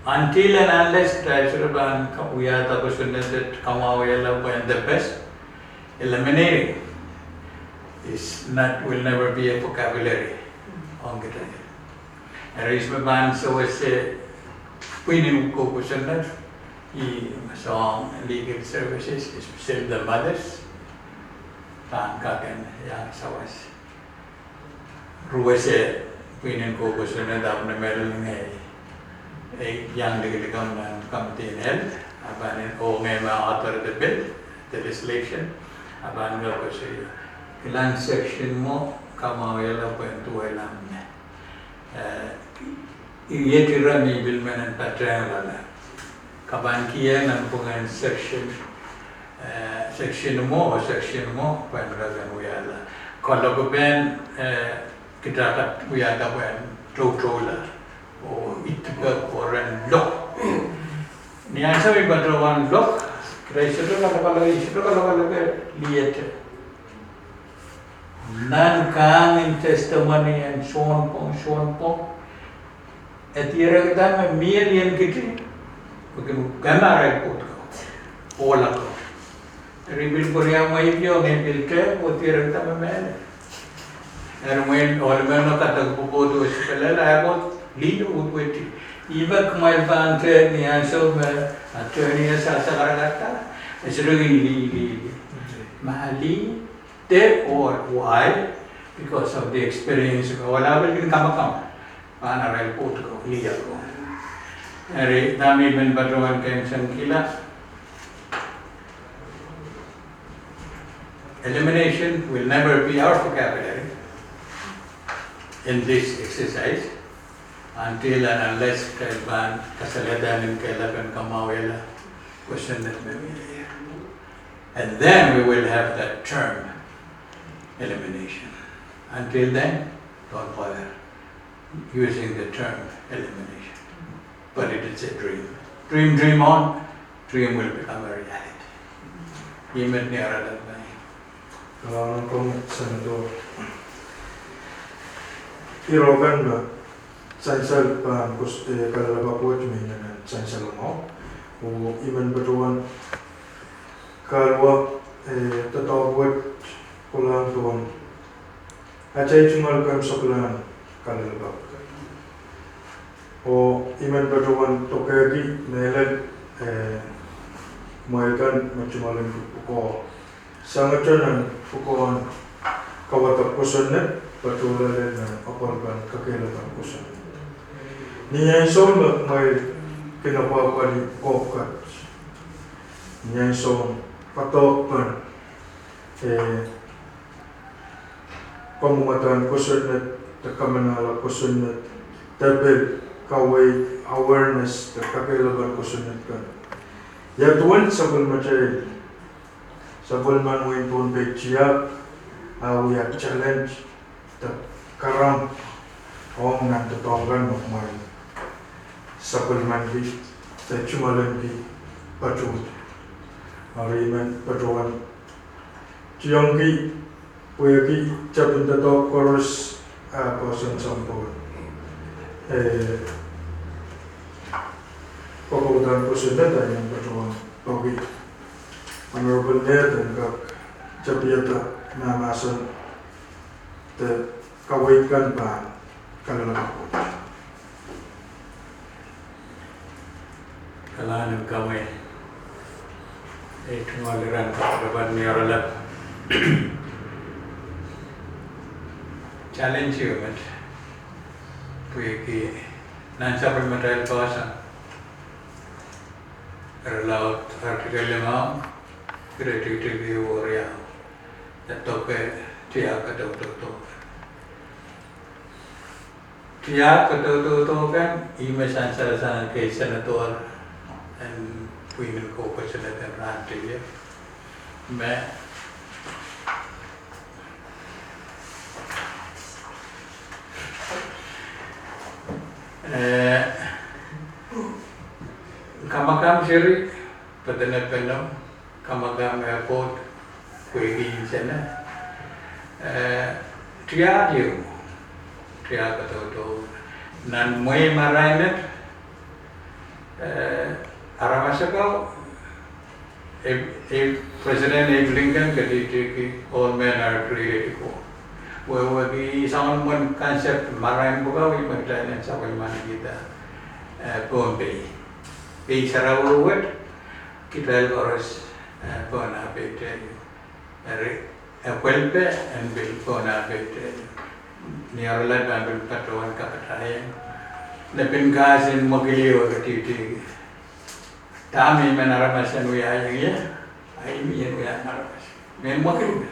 until and unless kitail sohte pahn ka-, wiahda kosonned, kamwahuiala pwehn the best, eliminating is not, will never be a vocabulary ong kitail. Eri ihs me pahn sewese pwihnen kou kosonned, ih me soang legal services, especially the mothers, pahn kak en iang sawas. Ruwese pwihnen kou kosonned ahpw ni mehlel ngehi, eh, iang likilikan nan committee en health, a pahn en, oh ngehi me author the bill, the legislation, a pahn ngehi koasoia, kilang section mwo, kamwahuiala pwehn duwehla me. Eh, iet ire me I pil men en patehng loale. Ke pahn kihong nanpwungen section, eh, section mwo, section mwo, pwehn kak en wiahla. Ke lokpen, eh, kitail kak wiahda pwehn toutoula, oh idipek oh ren lok. Ni ansou me I patohwan lok, kitail sohte kalokolok, sohte kalokolok liete. Nan kahng en testimony en sounpwong, sounpwong, e dierekda me mie lien kiti, pwe kin kemehla report ko, ohla ko. Eri I pil pwuriamweiki oh ngehi pil tehk, oh dierekda me mehlel. Eri mwein ohl men me kadek pwopwoud oh sipelel, ahi pwoud lih oh wetweti. Ihme kumwail pahn tehk ni ansou me attorney e sasakarakarada, e sohte kin lih, lih, lih. Ma lih, de oh why, because of the experience ko, oh lapel kin kamakam pahn arail pwoud ko, lih ko. Eri dahme I men patohwan kensengkihla. Elimination will never be our vocabulary in this exercise until and unless kitail pahn kasalehda ni kehlapen kamwahuiala kosonned me mie. And then we will have that term, elimination. Until then, don't bother using the term elimination. But it is a dream. Dream, dream on, dream will become a reality. Ihme ni arail men. Kalahngan ong Senator. Ire kan me sansal pahn kos-, eh, kalelapak wet me inenen sansal mwahu. Oh I men patohwan kahluwa, eh, doadoahk wet kolahng pohn atail tungoal kan soklahn kalelapak. Oh I men patohwan dokehki mehlel, eh, mwehi kan me tungoal en pwukoa. Sangete nan pwukoahn kawadek kosonned, patohwan lel nan apwal pahn kakehlapan kosonned. Ni ansou me mwehi kin apwahpwalih pwukoa pwukat, ni ansou me doadoahk pahn, eh, kamwamadahn kosonned, de kamanahla kosonned, de pil kaweid, awareness, de kakehlapan kosonned kan. Ia duwen sapwellimatail, sapwellimen wehin Pohnpei tiahk, a wia challenge, de karamp, ong nan doadoahk kan me mwehi sapwellimanki, de tungoal en ki patohwan. Eri I men patohwan tiongki, pwehki tepin doadoahk koaros, ah, pwoson sounpwong. Eh, pwukoahn kosonned, I men patohwan Honorable Nathan kak tapihada mahsen de kaweid kan pahn kalelapak. Kalahngan en kawehwe, ei tungoal iren kapakap ni oaralap. Challenge ehu met, pwehki nan sapwellimatail poahsoan, ire laud article limau, ire tikitik ehu oh riau, e doke tiahk kadaudokdo. Tiahk kadaudokdo kan, ih me sansal sang kei senator en pwihn en Kaukaus en Eden rahn tikitik. Me, eh, kamakam seri, pedene peno, kamakam airport, pwehki insene. Eh, tiahk ehu, tiahk kadaudokdo. Nan mwehi marain et, eh, aramas akan, eh, eh, President Abe Lincoln ketihtihki, "All men are created equal." Wehwehki soangen mwein concept marain pwukat, ih me kitail en sapwellimaniki, eh, Pohnpei. Pei sarawi wet, kitail koaros, eh, Pohnpei te. Eri, eh, pwelpe en pil Pohnpei te. Ni oaralap pahn pil patohwan kapatahieng. Lepin kasin mwakilio ketihtihki. Dahme I men aramas en wiahiong ie, ai I men wiahiong aramas. Men mwakilio.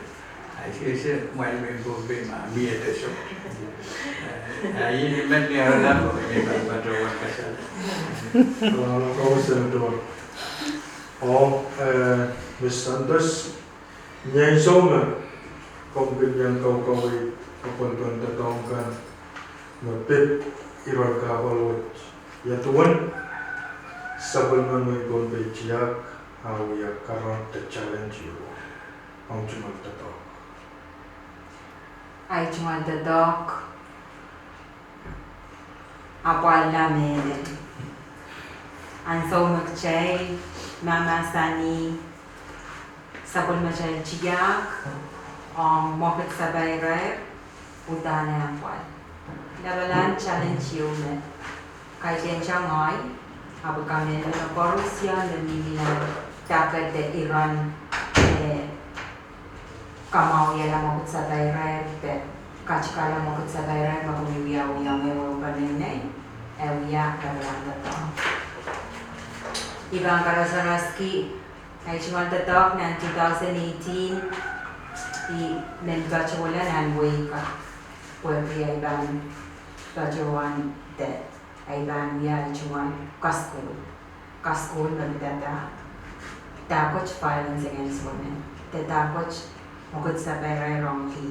Ai sehse mwail men Pohnpei ma mie de soh. Eh, ai I men ni oaralap, I men patohwan kasal. Kalahngan ko Senator. Oh, eh, Miss Santos, ni ansou me komw kin iang kaukaweid kapwelpen doadoahk kan me pid irair kahpwal wet, ia duwen sapwellimen wehin Pohnpei tiahk, a wia karaun de challenge ehu, ahmw tungoal doadoahk. Ahi tungoal doadoahk, apwal mehlel. Ansou me kitail mahmahsanih sapwellimatail tiahk ong mwekid sapai irair, uhdahn apwal. Lapalahn challenge ehu me kaidehn ngehi, ahpw I kamehlele me koaros me mihmi nan dake de iren, eh, kamwahwihala mwekid sapai irair de katikala mwekid sapai irair me komwi wiawi iang ehu peneinei, e wia lapalahn doadoahk. I pahn karasaraski ahi tungoal doadoahk nan two thousand eighteen, I men patohla nan wehi ka, pwehki ahi pahn patohwan de ahi pahn wia ahi tungoal kasukuhl. Kasukuhl me pidada dahkot violence against women, de dahkot mwekid sapai irair ong lih,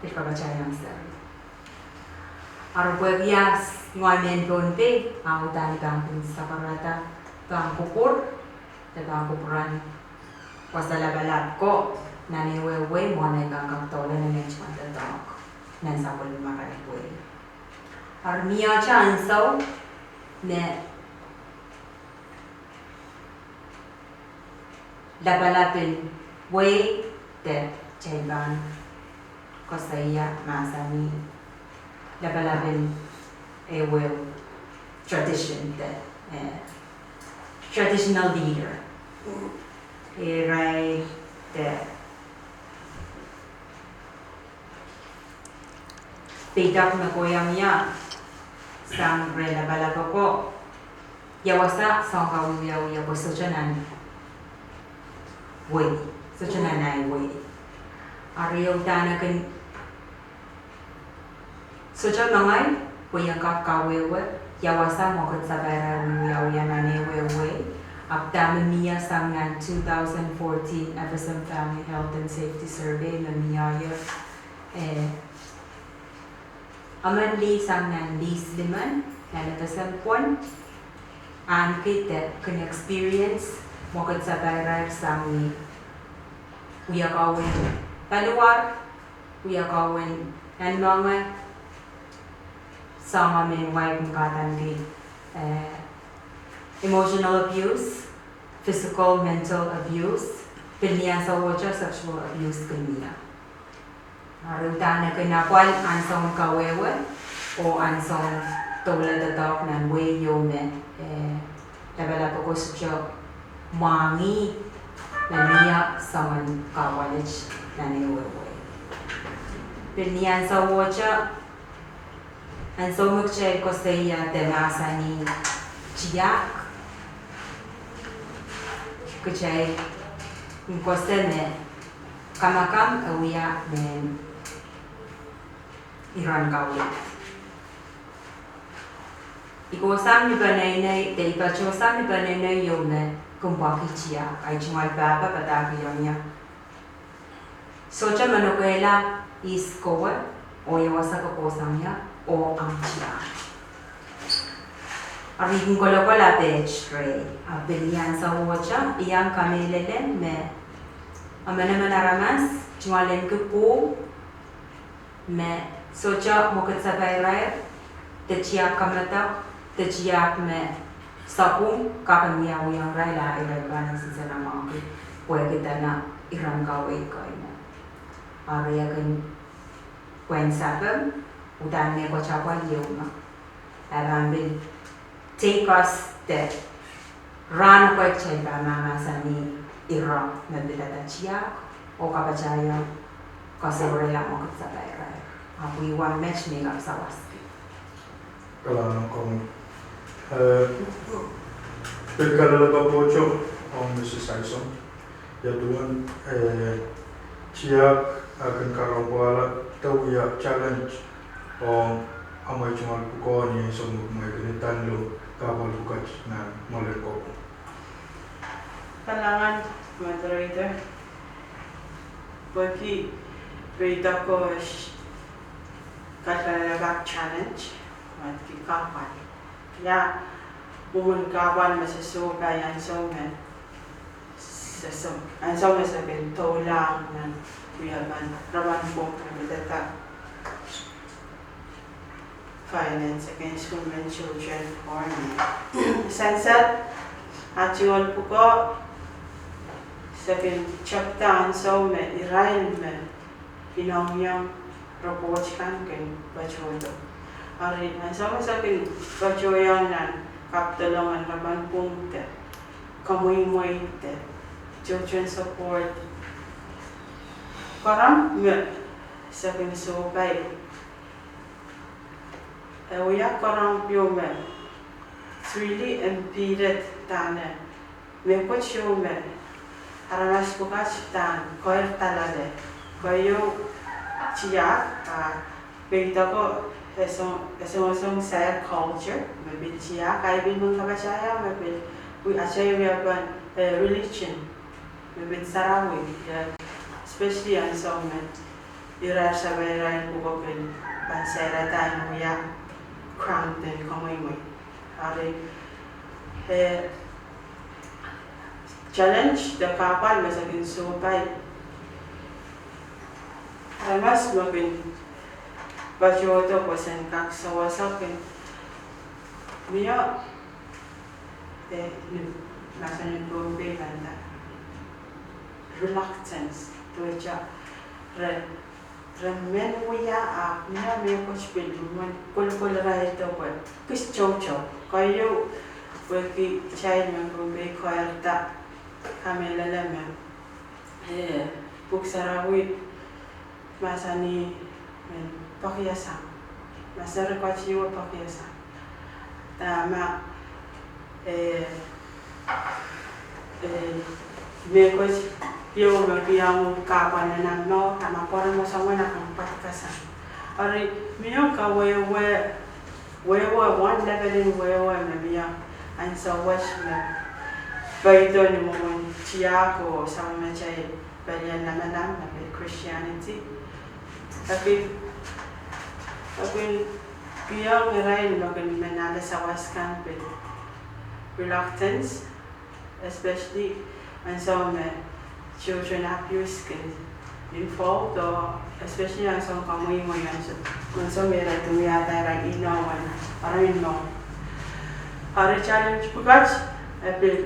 pil kapatahieng seri. Eri pwehki ngehi mehn Pohnpei, a uhdahn I pahn kin sakarada pahn kupwur, de pahn kupwuren wasa lapalap ko nan ehuehu wehi mwohn ei pahn kak doula nan ahi tungoal doadoahk nan sapwellimarail wehi. Eri mie ansou me lapalap en wehi de kitail pahn koasoia mahsanih lapalap en ehuehu tradition de, eh, traditional leader. Irail de peidek me kohieng ie sang rehn lapalap ko, ia wasa soahng kawiwiawi ko sohte nan wehi, sohte nan ahi wehi. Eri uhdahn e kin sohte mengei pwe I en kak kawehwe ia wasa mwekid sapai irair wiawi nan ehuehu wehi, ahpw dahme mie sang nan two thousand fourteen F S M Family Health and Safety Survey me mie ie, eh, emen lih sang nan lih silimen nan F S M pwon ahneki de kin experience mwekid sapai irair sang ni wia kawehwe paliwar, wia kawehwe en moange, soangen mehn wai kin kadaneki, eh, emotional abuse, physical, mental abuse, pil ni ansowohte sexual abuse kin mie. Eri udahn e kin apwal ansoun kawehwe oh ansoun doula doadoahk nan wehi ieu me, eh, lapalap oko sohte mwahngih me mie soangen kahpwal et nan ehuehu wehi. Pil ni ansowohte, ansou me kitail koasoia de mahsanih tiahk, kitail koasoia me kamakam e wia mehn iren kaweid. I kohsang ni peneinei, de i patohsang ni peneinei ieu me kin pwakih tiahk, ahi tungoal pahpa padahkihong ie. Sohte manokehla ihs kowe, oh ia wasa ke kohsang ie, oh ahmw tiahk. Eri I kin kolokol ape et rehi, a pil ni ansowohte I iang kamehlele me emenemen aramas tungoal en kipwung me sohte mwekid sapairair, de tiahk kamedek, de tiahk me sapwung, kak en wiawihong irail a irail pahn nsenohki pwehki dene iren kaweid kei me. Eri e kin pwehn sapeng, udahn mehkot apwal ieu me e pahn pil take us de rahn koaros kitail pahn mahmahsanih ire me pilada tiahk oh kapatahiong koasoanehiong mwekid sapairair. Ahpw I wahn met me I kak sawaski. Kalahngan komwi. Eh, pil kalelapak pwurodo ong Mrs Tyson. Ia duwen, eh, tiahk e kin karonge pwahla de wia challenge ong amwail tungoal pwukoa ni ansou me kumwail kin idandolong kahpwal pwukat nan mwoalen kopwung. Kalahngan moderator. Pwehki peidek koaros kalelapak challenge, met ki kahpwal. Ia mwomwen kahpwal me se sohpai ansou me se, ansou me se kin doula nan wia pahn, re pahn pwung me pilada violence against women, children, or men. Sansal, a tungoal pwukoa se kin tepda ansou me irail me inengieng report kan kin patohdo. Eri ansou me se kin patohieng nan kapdolong en re pahn pwung de, kamweimwei de, children support, koaros me se kin sohpai, e wia koaros ieu me it's really embedded dahme mehkot ieu me aramas pwukat uhdahn keirda loale. Keieu tiahk, a peidek ko e song, e songosong sair culture me pil tiahk, a I pil men kapatahiong me pil, wi, atail wia pahn, eh, religion me pil sarawi, eh, especially ansou me irair sapairail pwukoa pil pahn sairada en wia ground en kamweimwei. Eri, eh, challenge de kahpwal me se kin sohpai aramas me kin patohdo pwe sen kak sewese kin mie, eh, ni mahsen en Pohnpei pahn nda reluctance, duwehte re, re men wia, ahpw mie mehkot pil mwomwen kolkolraildo pwe kis toutou. Keieu pwehki kitail mehn Pohnpei keirda kamehlele me, eh, pwuhk sarawi mahsanih me poakiasang. Mahsen rekohd ieu poakiasang. Dahme, eh, eh, mehkot ieu me kihong uhk kahpwal nan ahmw mour, a ma pwaromw soangen a kin pwadkasang. Eri mie kawehwe, wehwe, one level en wehwe me mie ansou wet me peido ni mwomwen tiahk oh soangen atail pelien lamalam me pil Christianity. E pil, e pil kihong irail me kin men ale sawas kan pil reluctance, especially ansou me children abuse kin involved, oh especially ansou kamweimwei, ansou, ansou me irail kin wiahda irail inou en arail mour. Eri challenge pwukat e pil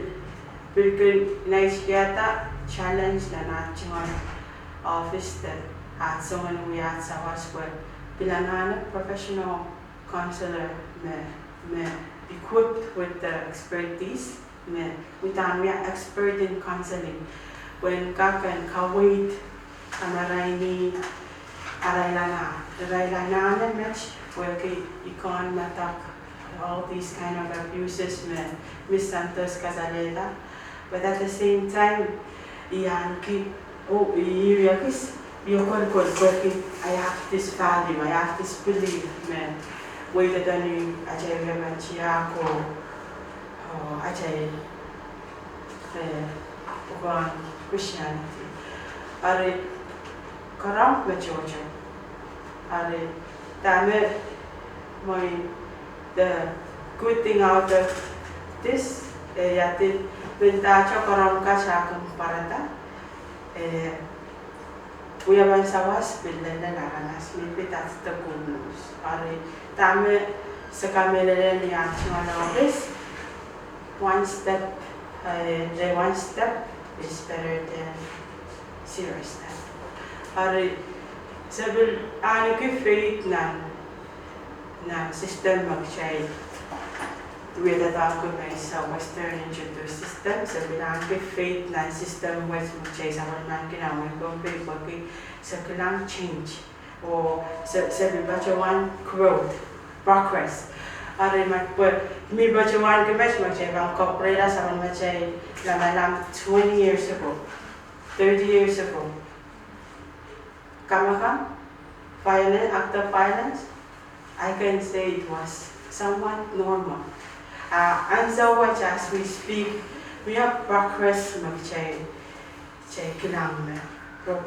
Pil kin naitikihada challenge nan aht tungoal office de aht soangen wia aht sawas pwe pil anahne professional counselor me, me equipped with the expertise, me, me uhdahn wia expert in counseling, pwe en kak en kaweid kamarain, arail anahn, arail anahne met, pwehki I kan medeik all these kind of abuses me Miss Santos kasalehda. But at the same time, I ahneki, oh, I, I ekis, I kolokol pwehki I have this value, I have this belief me weidada ni atail wia met ia ko, oh, atail, eh, pwukoahn Christianity. Eri karaun me tohto. Eri dahme mwein the good thing out of this, eh, ia de mendahte karaun kat ah kin pwarada, eh, wia pahn sawas pil lelel aramas, maybe that's the good news. Eri dahme se kamehlele ni aht tungoal office, one step, eh, the one step is better than zero step. Eri se pil ahneki faith nan, nan system me kitail wia doadoahk me iei Western introduced system, se pil ahneki faith nan system wet me kitail sapwellimaniki nan wehin Pohnpei pwehki se kilang change. Oh se, se pil patohwan growth, progress. Eri ma pwe mi patohwan kimet me kitail pahn kapwurehla sapwellimatail lamalam twenty years ago, thirty years ago. Kamakam, violent, act of violence, I can say it was somewhat normal. Ah, and so much as we speak, we have progress me kitail, kitail kilang me, pro-,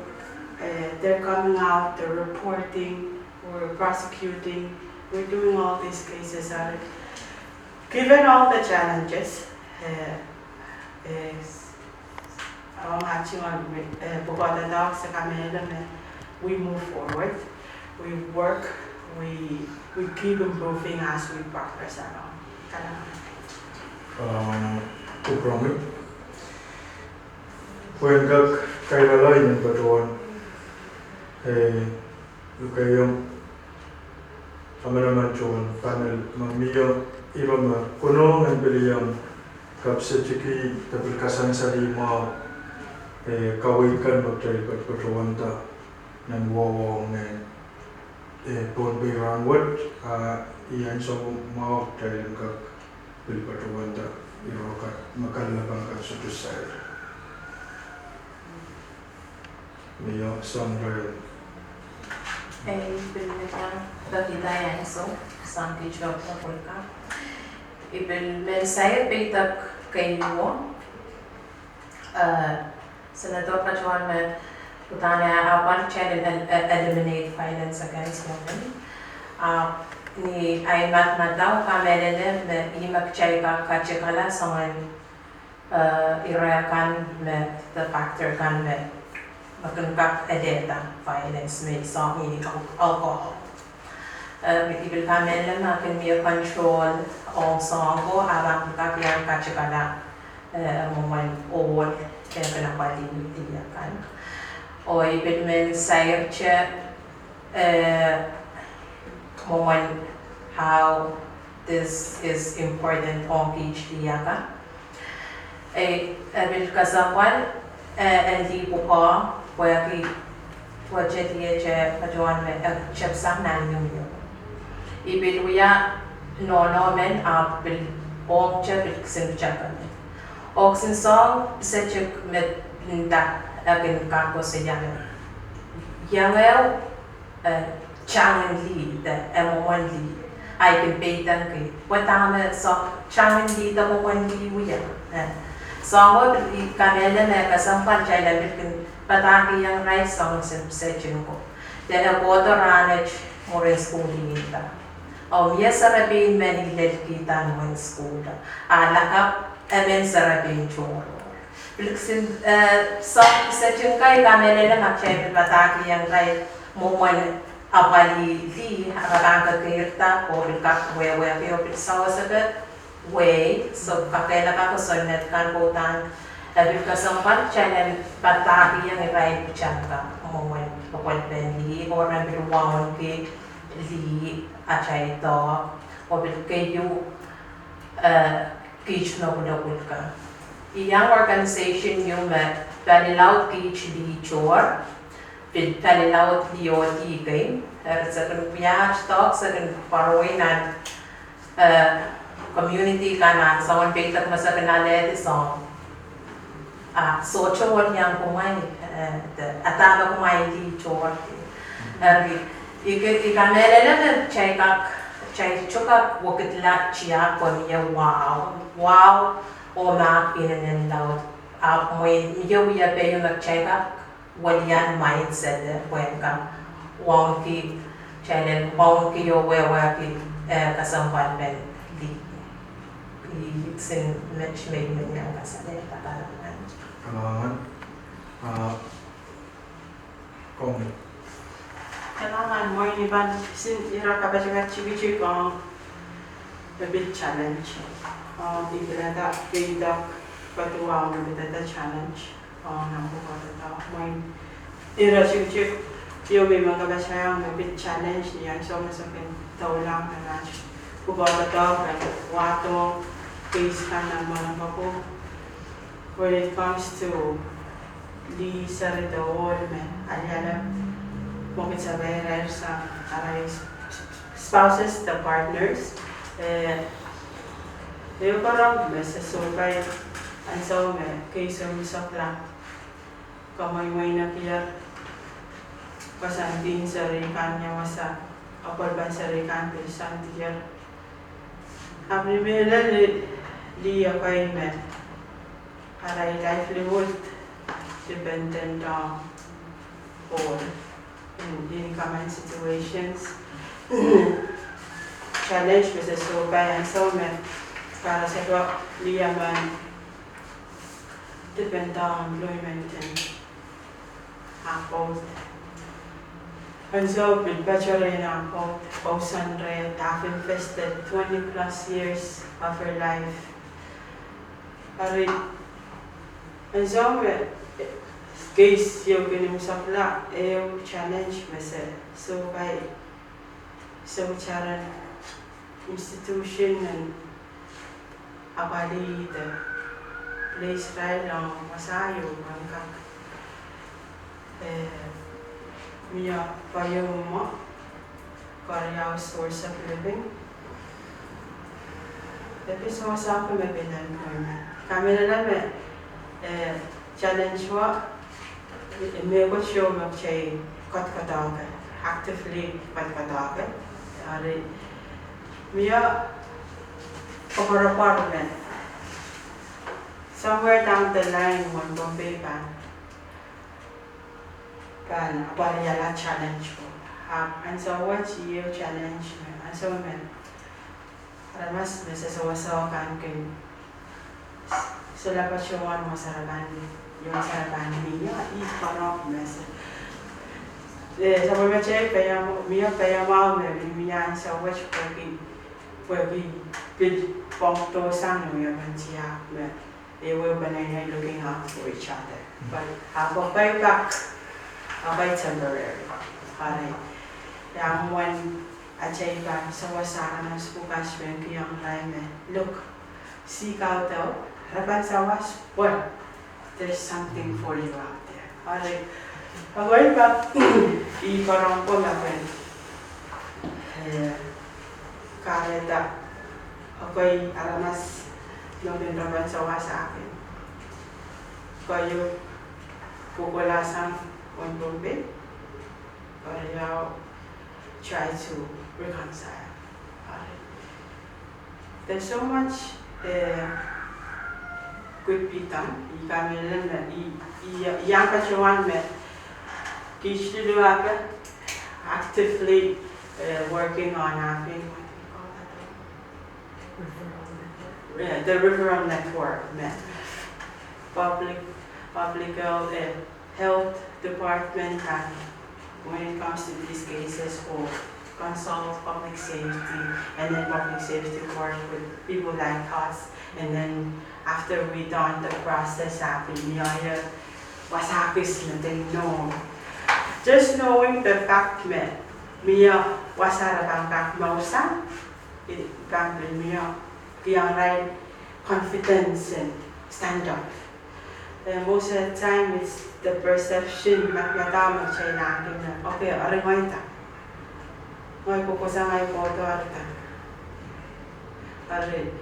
eh, they're coming out, they're reporting, we're prosecuting, we're doing all these cases. Eri given all the challenges, eh, eh, ong aht tungoal, eh, pwukoa doadoahk, se kamehlele me we move forward, we work, we, we keep improving as we progress along. Kalahngan. Um, Kupwuromwi. Pwehn kak kailala I men patohwan, eh, lukehiong kamanaman tohn panel me mie, ire me konehng en pil iang kapsetiki de pil kasansalih mwahu, eh, kaweid kan me kitail patohwanda nan wawa ong, eh, Pohnpei rahnwet, ah, iang sohte mwahu kitail en kak pil patohwanda ire kan me kalelapak kan sohte sair. Mie soang irail. Eh, I pil men peki iang ansou sang kiht me pwurehng. I pil men sair peidek keieu. Eh, Senator patohwan me udahn e apwal kitail en el-, el-, eliminate violence against women. Ah, ni ahi madamadau kamehlele me ih me kitail kak katikala soangen, eh, ire kan me, the factor kan me, me kin kak elehda violence me soangen alcohol. Eh, I pil kamehlele me kin mie control ong soang ko, a pahn kak iang katikala, eh, mwomwen ohl, eh, kin apwalih lih akan. Oh I pil men sairte, eh, mwomwen how this is important ong kiht lih akan. Eh, I pil kesempwal, eh, en lih pwukoa, pwehki, pwehki te lih te patohwan me, eh, tepsang nan imwio. I pil wia nohno men ahpw pil ong te pil kisin pwutak men. Oh kisin soang pisetik me nda, eh, kin kak koasoia me iang ehu, eh, tangen lih de, eh, mwomwen lih. Ahi kin peidengki pwe dahme soang tangen lih de mwomwen lih wia. Eh, soang ko pil kamehlele me kesempwal kitail en pil kin padahkihong irail soangen kisin pisetik ko. De e kohdo rahnwet mwurin sukuhl nda. Oh mie serepein men I lelkihda nan sukuhl. A lakapw emen serepein tohrohr. Pil kisin, eh, soang pisetik kan I kamehlele ma kitail pil padahkihong irail mwomwen apwalih lih, a re pahn kekeirda oh pil kak wehwehki oh pil sawas ede wehi, so kakehlaka kosonned kan pwe udahn e pil kesempwal kitail en padahkihong irail pwutak kan mwomwen lokolpen lih, oh re pil wauneki lih atail doadoahk, oh pil keieu, eh, kiht me pwulopwul kan. Iang organization ieu me palilaud kiht lih tohr, pil palilaud lih oh lih kei, eri se kin wiahda doadoahk, se kin pwarowei nan eh, community kan ah soangen peidek me se kin alehdi soang. Ah, sohte welian kumwail, eh, de, ah dahme kumwail lih tohr. Eri, I ke, I kamehlele me kitail kak, kitail sohte kak wekidla tiahk pwe mie wahu, wahu, oh mahk inenen laud. Ahpw mwein mie wiepe ieu me kitail kak welian mindset, eh, pwehn kak wauneki, kitail en wauneki oh wehwehki, eh, kesempwalpen lih. I kisin met me I men iang kasalehda. Kalahngan. Kalahngan. Ah, komwi. Kalahngan, mwein I pahn kisin ira kapatapat tikitik ong me pid challenge. Ah, I pilada peidek koaduwau me pidada challenge. Oh, nan pwukoa doadoahk. Mwein ira tikitik ieu me I men kapataiong me pid challenge ni ansou me se kin doulahng nan aht pwukoa doadoahk, nan wahdo case kan nan mwahnakapwo. When it comes to lih seri de ohl me aliala mwekid sapahl irail sang arail spouses de partners, eh, ehu koaros me se sohpai ansou me case wet me sokla. Kamweimweinekier, koasoandi seri kan iang wasa, apwalipen seri kan pil sandier. Ahpw I mehlel lih, lih ekei me arail livelihood dependent on ohl in, in common situations. Challenge me se sohpai ansou me karasepe lih emen depend on employment en ah pwoud. Ansou pil patohwan ah pwoud, oh, Sandra, have invested twenty plus years of her life. Eri, ansou me, eh, case ieu kin imwisekla, ehu challenge me se sohpai, sohte ren institution en apwalih de place irail ong wasa ieu pwehn kak, eh, mie paiamwahu, koaros source of living. E pil sewese me pil employment. Kamehlele me, eh, challenge wet, mehkot ieu me kitail koadokoadoahki, actively koadokoadoahki. Eri mie koapworopwor me somewhere down the line, Wein Pohnpei pahn, pahn apwalihala challenge ko. Ahpw ansou wet iei challenge me, ansou me aramas me se sewese kan kin solahr patohwan wasa re pahn, ion wasa re pahn mie, ih koaros me se, eh, sapwellimatail paiamwahu, mie paiamwahu me mie ansou wet pwehki, pwehki pil pwongdo sang ni mie pahn tiahk me, eh, we were looking out for each other. But, ah, pwe ekei pak, ekei temporary. Eri, ia mwomwen atail pahn sewese aramas pwukat pwehn kihong irail me, look, seek out, oh, re pahn sawas, well, there's something for you out there. Eri, ekei pak, ih koaros me pahn, eh, kahrehda ekei aramas me pahn re pahn sawas akan. Keieu pwukoa sang Wein Pohnpei, keriau try to reconcile. Eri, there's so much, eh, could be done. I kamehlele me, i, i, iang patohwan me, kiht luluwape, actively, eh, working on having, what do you call that? Yeah, the referral network, me. Public, public health, eh, health department, and when it comes to these cases, oh, consult public safety, and then public safety work with people like us, and then after we done the process, ah pil mie wasa kis me de no. Just knowing the fact me mie wasa re pahn kak mousa, I pahn pil mie kihong irail confidence and stand up. Eh, most of the time it's the perception, ma, ma dahme kitail ahneki me, okay, eri ngehi da. Ngehi kohkohsang, ngehi kohdo, eri da. Eri,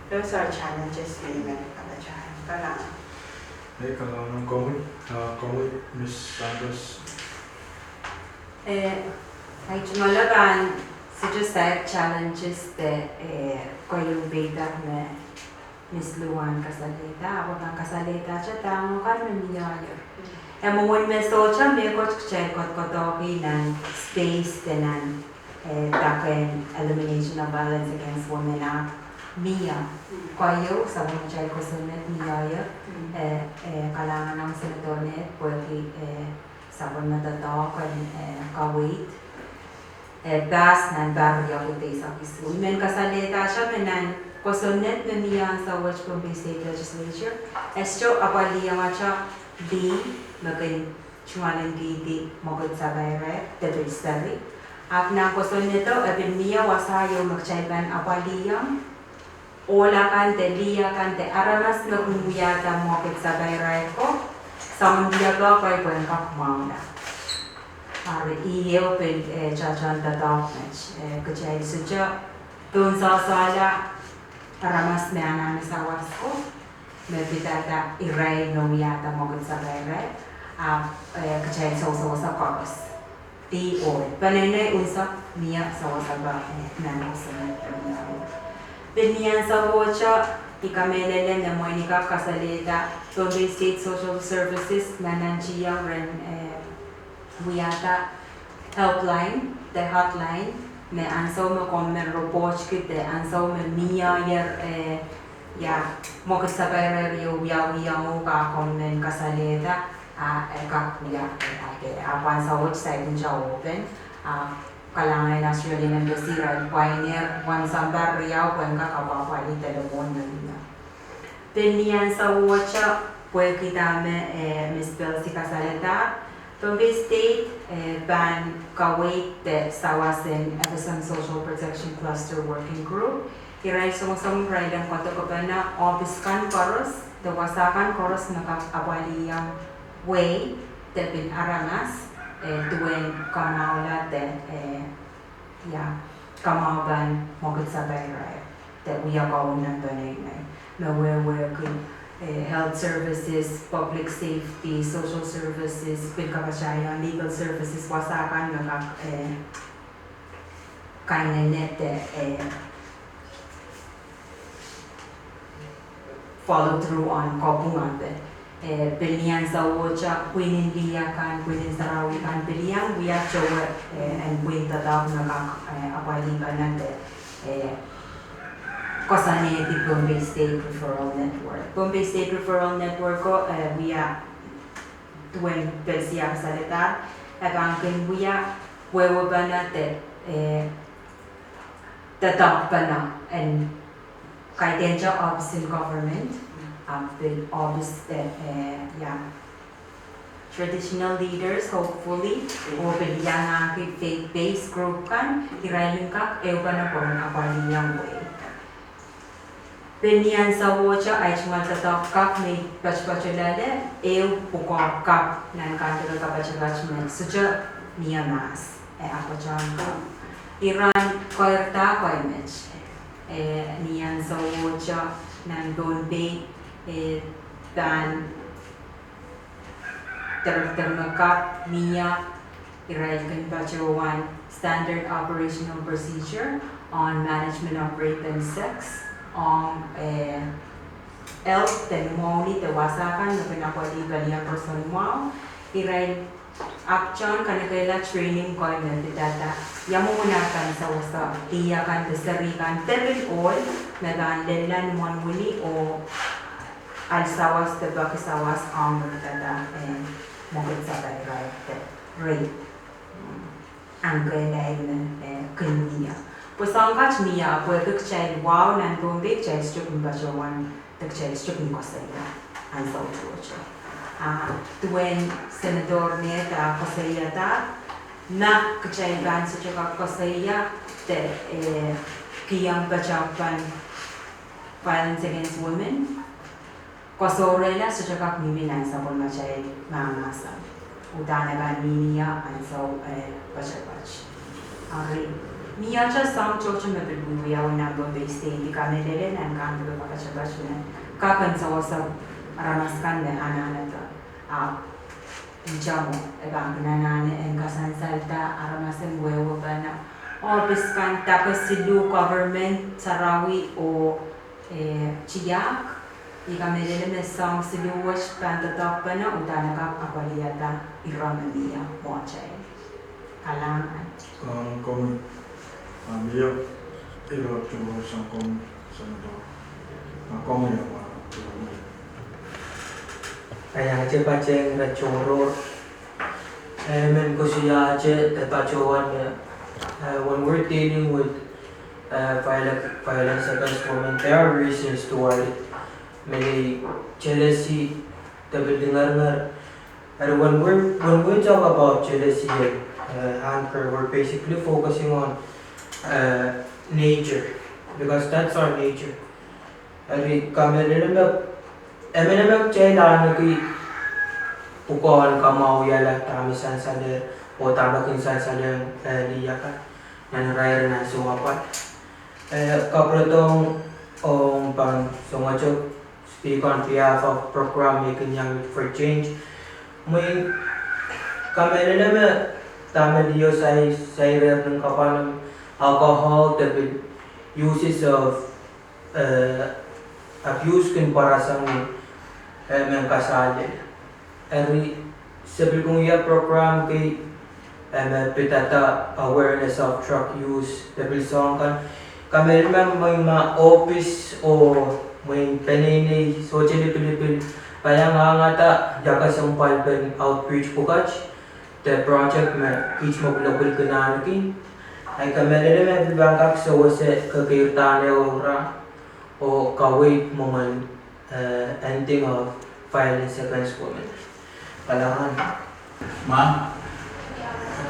those are challenges me I men kapatahiong. Kalahngan. Ei, kalahngan komwi, ah, komwi, Miss Santos. Eh, I tungoal pahn sohte sair challenges de, eh, koieu peidak me Miss Luan kasalehda, ahpw pahn kasalehda te dahme kan me mie. E mwomwen me sohte mehkot kitail kohkohdohki nan space de nan, eh, dahken elimination of violence against women, ahpw mie. Koieu sapwellimatail kosonned mie, eh, eh, kalahngan ong Senator Ned pwehki, eh, sapwellime doadoahk en, eh, kaweid, eh, pass nan pahr riau kid eisek isuh. I men kasalehda te me nan kosonned me mie ansou wet Pohnpei State Legislature, e sohte apwalihong ata lih me kin tungoal en kihdi mwekid sapaira de pil seri. Ahpw nan kosonnedo e pil mie wasa ieu me kitail pahn apwalihong ohl akan de lih akan de aramas me kin wiahda mwekid sapaira ko, soangen wiepe ko pwehn kak mwahula. Eri ieu pil, eh, tohtohn doadoahk met, eh, kitail sohte pahn sewesehla aramas me anahne sawas ko, me pidada irail me wiahda mwekid sapaira, ahpw, eh, kitail sewesewese koaros. Di ohl, peneinei unsek mie sewese pahn, eh, nan kosonned mie. Pil ni ansou wet, I kamehlele me mwein I kak kasalehda Pohnpei State Social Services me nantihong ren, eh, wiahda helpline de hotline me ansou me komw men report kihdi de ansou me mie, eh, ia, mwekid sapaira ieu wiawihong uhk, a komw men kasalehda, a e kak wia, eh, ahpw ansou wet site nta open, a kalahngan en Australian Embassy irail pwainer wasa pahr riau pwehn kak apwapwalih delepwohn me mie. Pil ni ansou wet, pwehki dahme, eh, Miss Pelsi kasalehda, Pohnpei State, eh, pahn kaweid de sawas en F S M Social Protection Cluster Working Group. Irail songosong irail en koadoadoahkpene ohpis kan koaros de wasa kan koaros me kak apwalihong wehi de pil aramas, eh, duwen kamwahula de, eh, ia, kamwahu pahn mwekid sapaira de wia kaun nan peneinei. Me wehwehki, eh, health services, public safety, social services, pil kapatahiong legal services, wasa kan me kak, eh, kainene de, eh, follow through on kopwung ape. Eh, pil ni ansou wet, pwihn en lih akan, pwihn en sarawi kan, pil iang wia towe, eh, en pwihn doadoahk me kak, eh, apwalihpene de, eh, koasoanehdi Pohnpei State Referral Network. Pohnpei State Referral Network ko, eh, wia duwen Pelsi kasalehda, e pahn kin wia wehwehpene de, eh, doadoahkpene en kaidehn ohpis en government, ahpw pil ohpis de, eh, ia, traditional leaders, hopefully, oh pil iangahki faith-based group kan, irail en kak ehupene pwehn apwalihong wehi. Pil ni ansou wet, ahi tungoal doadoahk kak me I patopato loale, ehu pwukoa kak nan kahndoke kapatapat me sohte mie mahs, eh, ahpw tohn kak. Iren koirda koaros met, eh, ni ansou wet, nan Pohnpei, eh, pahn director me kak mie, irail kin patohwan Standard Operational Procedure on Management of Rape and Sex, ong, eh, health de mwohni de wasa kan me kin apwalih pelien roson mwahu, irail ahpw tohn kanekehla training ko me pidada ia mwomwen ar pahn sewese lih akan de seri kan de pil ohl me pahn lella ni imwen wini oh ahl sawas de peki sawas ong me pidada, eh, mwekid sapaira de rape. Mm. angkehla me, eh, kin mie. Pwe soang kat mie, pwehki kitail wahu nan Pohnpei, kitail sohte kin patohwan, de kitail sohte kin koasoia ansou tohto. Ah, duwen Senator Ned ah koasoiada, ma kitail pahn sohte kak koasoia, de, eh, kihong patohwan violence against women, koasoarehla sohte kak mihmi nan sapwellimatail mahmahsen. Uhdahn e pahn mihmi ia ansou, eh, patopat. Ari, mie soang tohto me pil wiewia nan Pohnpei State, I kamehlele nan kampeke patopat me kak en sewese aramas kan me anahne de, ah, pitsang e pahn kin anahne en kasansalda aramas en wehwehki nan ohpis kan, dake siluh, government sarawi oh, eh, tiahk. I kamehlele me soang siluh wet pahn doadoahkpene, uhdahn e kak apwalihada ire me mie mwohtail. Kalahngan. Soang komwi, ah, mie ire tohrohr soang komwi, Senator. Ah, komwi, ah, I iang patehng ire tohrohr. I men koasoiahte de patohwan, uh, when we're dealing with, uh, viol-, violence against women, there are reasons to why. Many jealousy, de pil lingeringer. And when we're, when we talk about jealousy and, uh, anger, we're basically focusing on, uh, nature, because that's our nature. Eri kamehlele me, emenemen kitail ahneki pwukoahn kamwahuiala dahme sansalehr, oh dahme kin sansalehr, eh, lih akan nan irair en ansou apwal. Eh, kapwuredohng ong pahn songosok speak on behalf of program me kin iang Youth for Change. Mwein kamehlele me dahme liho sai, sairehr nin kapwanem, alcohol, de pil uses of, eh, abuse kin pwarasang ni, eh, mehn kasalel. Eri se pil kin wia program kei, eh, me pidada awareness of drug use, de pil soahng kan. Kamehlele me mwein ma ohpis oh mwein peneinei sohte lipilipil, pahn iang angada ia kesempwalpen outreach pwukat, de project me kiht me pwulopwul kin ahneki. Ahi kamehlele me pil pahn kak sewese kekeirda nan ehu rahn oh kaweid mwomwen, eh, ending of violence against women. Kalahngan. Ma,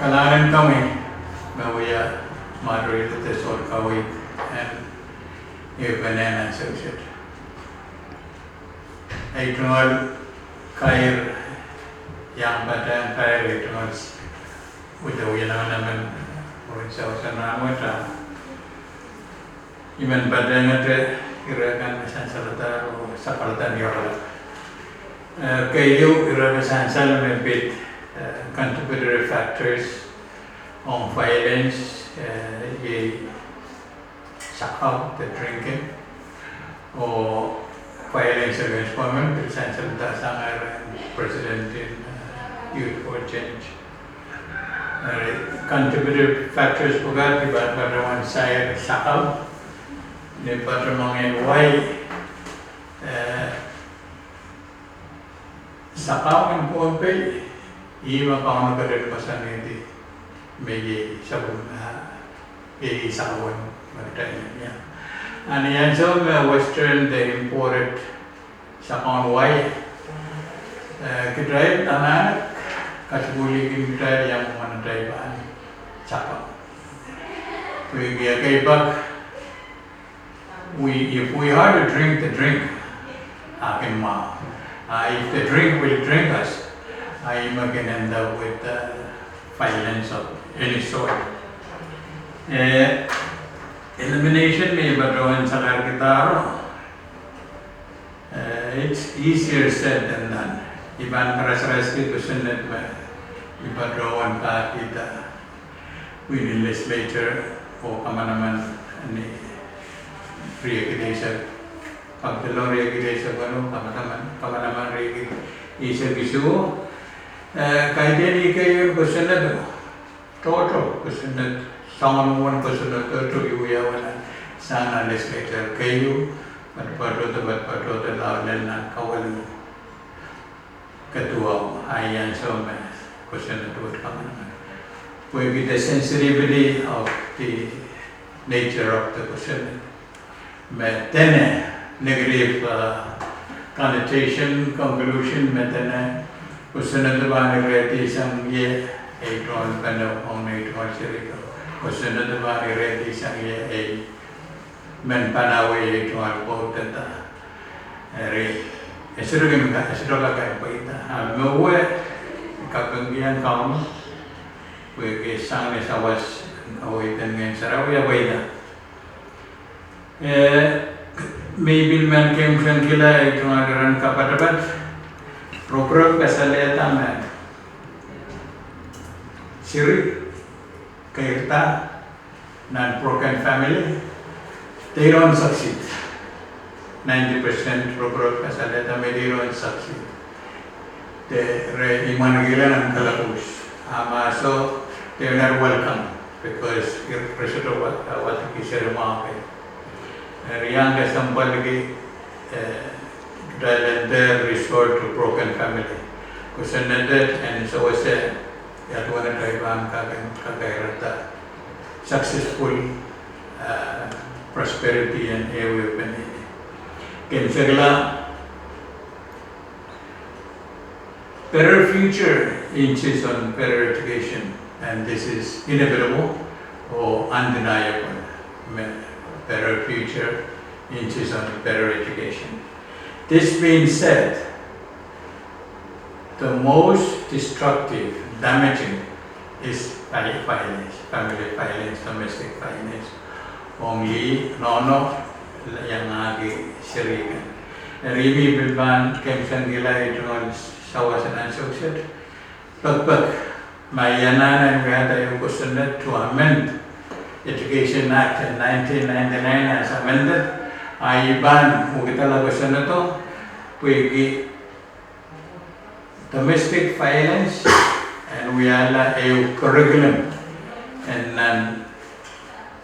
kalahngan en komwi me wia moderator de sohte kaweid en ehu peneinei nan sewset. Ei tungoal kair, iang patehng kair, ei tungoal s-, wide wia namenamen, orin sewese nan wet ah. I men patehngete ire kan me sansal, oh sapwellimen iorala. Eh, keieu ire me sansal me pid, eh, contributory factors ong violence, eh, iei sakau, de drinking, oh violence against women, pil sansalda sang ire president en, eh, Youth for Change. Eh, contributive factors pwukat, I pahn patohwan sair sakau, ni patohwan wai, eh, sakau en Pohnpei, ih me Kauno ketin koasoanehdi me iei sapwellime, ah, iei sakau en me kitail iang. Ahn ni ansou me Western de imported sakaun wai, eh, kitail anahne kasukuhlihki kitail iang mwomwen atail pahn sakau. Pwehki ekei pak, we, if we are to drink the drink, ah, kin mwahu. Ah, if the drink will drink us, ah, ih me kin end up with, uh, violence of any sort. Eh, elimination me I patohwan sakarkihdahr, eh, it's easier said than done. I pahn karasaraski kosonned me I patohwan kahrehda pwihn legislature oh kamanaman ni riekid eisek, Capitol oh riekid eisek weneu, kamanaman, kamanaman riekid eisek isuh. Eh, kaidehn keieu kosonned, tohto kosonned, soangen mwomwen kosonned tohto I wiawi sang nan legislature keieu, patopato de patopato de lao lel nan kawehi kaduwau, ah ih ansou me kosonned wet kamanaman. Pwehki the sensitivity of the nature of the kosonned. Me dene negative, uh, connotation, conclusion, me dene kosonned pahn irehdi sang ie ei tungoal pene ong ei tungoal seri ko. Kosonned pahn irehdi sang ie ei men pahn awei ei tungoal pwoudada. Eri, e sohte kin ka, e sohte kak pweida. A me wia kapingki ong Kauno, pwehki sang ni sawas, aweiden Ngehn Sarawi e pweida. Eh, me I pil men kemehkihla ei tungoal iren kapatapat, rokorok kasalehda me seri keirda nan broken family, they don't succeed. Ninety percent rokorok kasalehda me they don't succeed. De re imwahn kihla nan kalapwuhs. A ma soh, they are not welcome because re sohte wa, wadek seri mwahu. Eri iang kesempwalki, eh, kitail en dehr resort to broken family. Kosonned en sewese ia duwen atail pahn kak en kakairada successful, uh, prosperity en ehu ehu peneinei. Kemehkihla, better future hinges on better education, and this is inevitable or undeniable. Me, better future hinges on better education. This being said, the most destructive, damaging is vi-, violence, family violence, domestic violence. Ong lih nohno, iangahki seri kan. Eri I pil pahn kemehkihla ei tungoal sawas en ansou kiset. Pekpek, ma I anahne en wiahda ehu kosonned to amend Education Act en nineteen ninety-nine as amended, a I pahn wekidala kosonnedo, pwehki domestic violence en wiahla ehu curriculum en nan,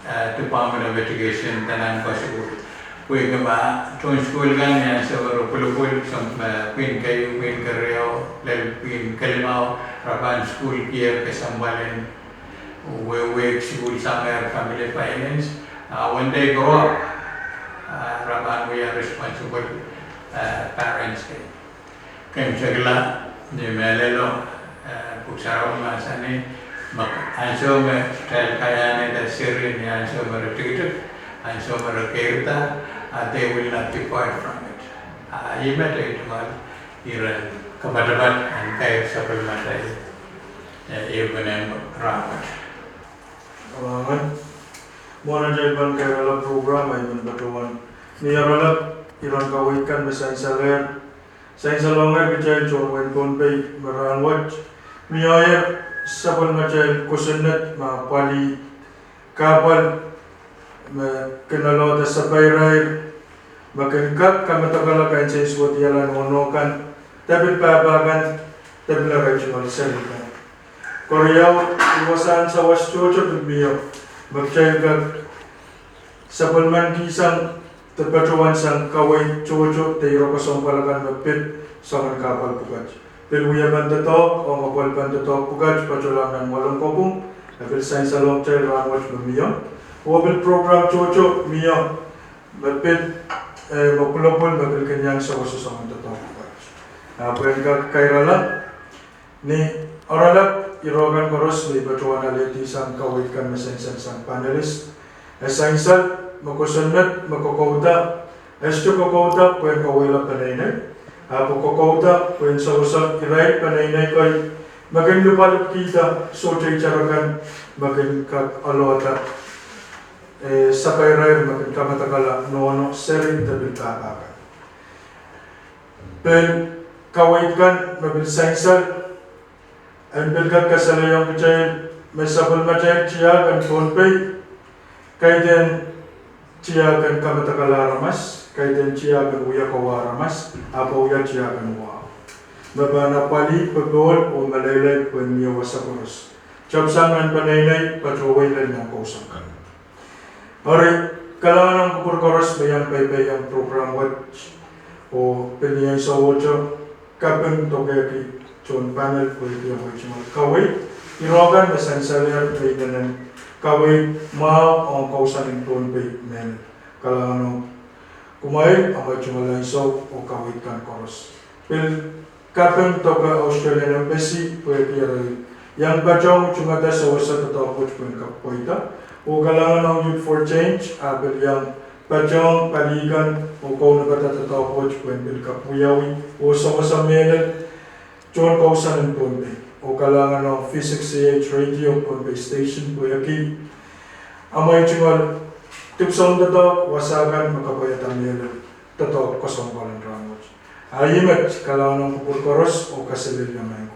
eh, Department of Education de nan kasukuhl. Pwehki ma tohn sukuhl kan ni ansou me re pwulopwul, soangen, eh, pwihn keieu, pwihn keriau, lel pwihn kelimau, re pahn sukuhl kier kesempwal en wehwehki sukuhl sanger family violence. Uh, when they grow up, uh, re pahn wia responsible, uh, parents kei. Kemehkihla, ni mehlelo, eh, Pwuhk Sarawi mahsanih me ansou me kitail kaiahnehda seri ni ansou me re tikitik, ansou me re keirda, uh, they will not depart from it. Uh, I met ei tungoal iren kapatapat en kair sapwellimatail, eh, ehupenen rahnwet. Mwohn atail pahn kairala program, I men patohwan ni oaralap iren kaweid kan me sansalehr, sansalongehr kitail tohn wehin Pohnpei me rahnwet mie sapwellimatail kosonned me apwalih kahpwal me kin alohda sapairair me kin kak kamadakala kansensuwedihala nohno kan, de pil pahpa kan, de pil arail tungoal seri kan. Keriau, wasahn sawas tohto pil mie me kitail kak sapwellimanikihsang de patohwansang kaweid tohto de ire kesempwal akan me pid soangen kahpwal pwukat. Pil wiepen doadoahk ong apwalipen doadoahk pwukat patohlahng nan mwoalen kopwung, e pil sansalong kitail rahnwet me mie. Oh pil program tohto mie me pid, eh, me pwulopwul me pil kin iang sewese soangen doadoahk pwukat. Ah pwehn kak kairala, ni oaralap ire kan koaros me I patohwan alehdihsang kaweid kan me sansal sang panelist, e sansal me kosonned me kokouda, e sohte kokouda pwehn kauwehla peneinei, ahpw kokouda pwehn sewesehla irail peneinei kei me kin lipwalipkihda sohte itar akan me kin kak alohda, eh, sapairair me kin kamadakala nohno seri de pil pahpa kan. Pil kaweid kan me pil sansal en pil kak kasalehiong kitail me sapwellimatail tiahk en Pohnpei kaidehn tiahk en kamadakala aramas, kaidehn tiahk en wia kowe aramas, ahpw wia tiahk en wahu me pahn apwalih popohl oh meleilei pwehn mie wasa koaros, tepsang nan peneinei, patohwei lel nan kousoan kan. Eri, kalahngan ong kupwur koaros me iang peipeiong program wet, oh pil ni ansou tohto, kaping doadoahk tohn panel pwehki amwail tungoal kaweid. irokan me sansalehr me inenen kaweid mwahu ong kousoan en Pohnpei menet. Kalahngan ong kumwail amwail tungoal ansou oh kaweid kan koaros. Pil kaping doke Australian Embassy pwehki arail iang patohng tungada sewese doadoahk wet pwehn kak pweida. Oh kalahngan ong Youth for Change, ah pil iang patohng pali kan oh kaunopada doadoahk wet pwehn pil kak wiawi oh sewese mehlel tohn kousoan en Pohnpei. Oh kalahngan ong V six C H Radio Pohnpei Station pwehki amwail tungoal dipwisoun doadoahk wasa kan me kapwaiada mehlel doadoahk kesempwal en rahnwet. Ah ih met, kalahngan ong kupwur koaros oh kaselehlie maing ko.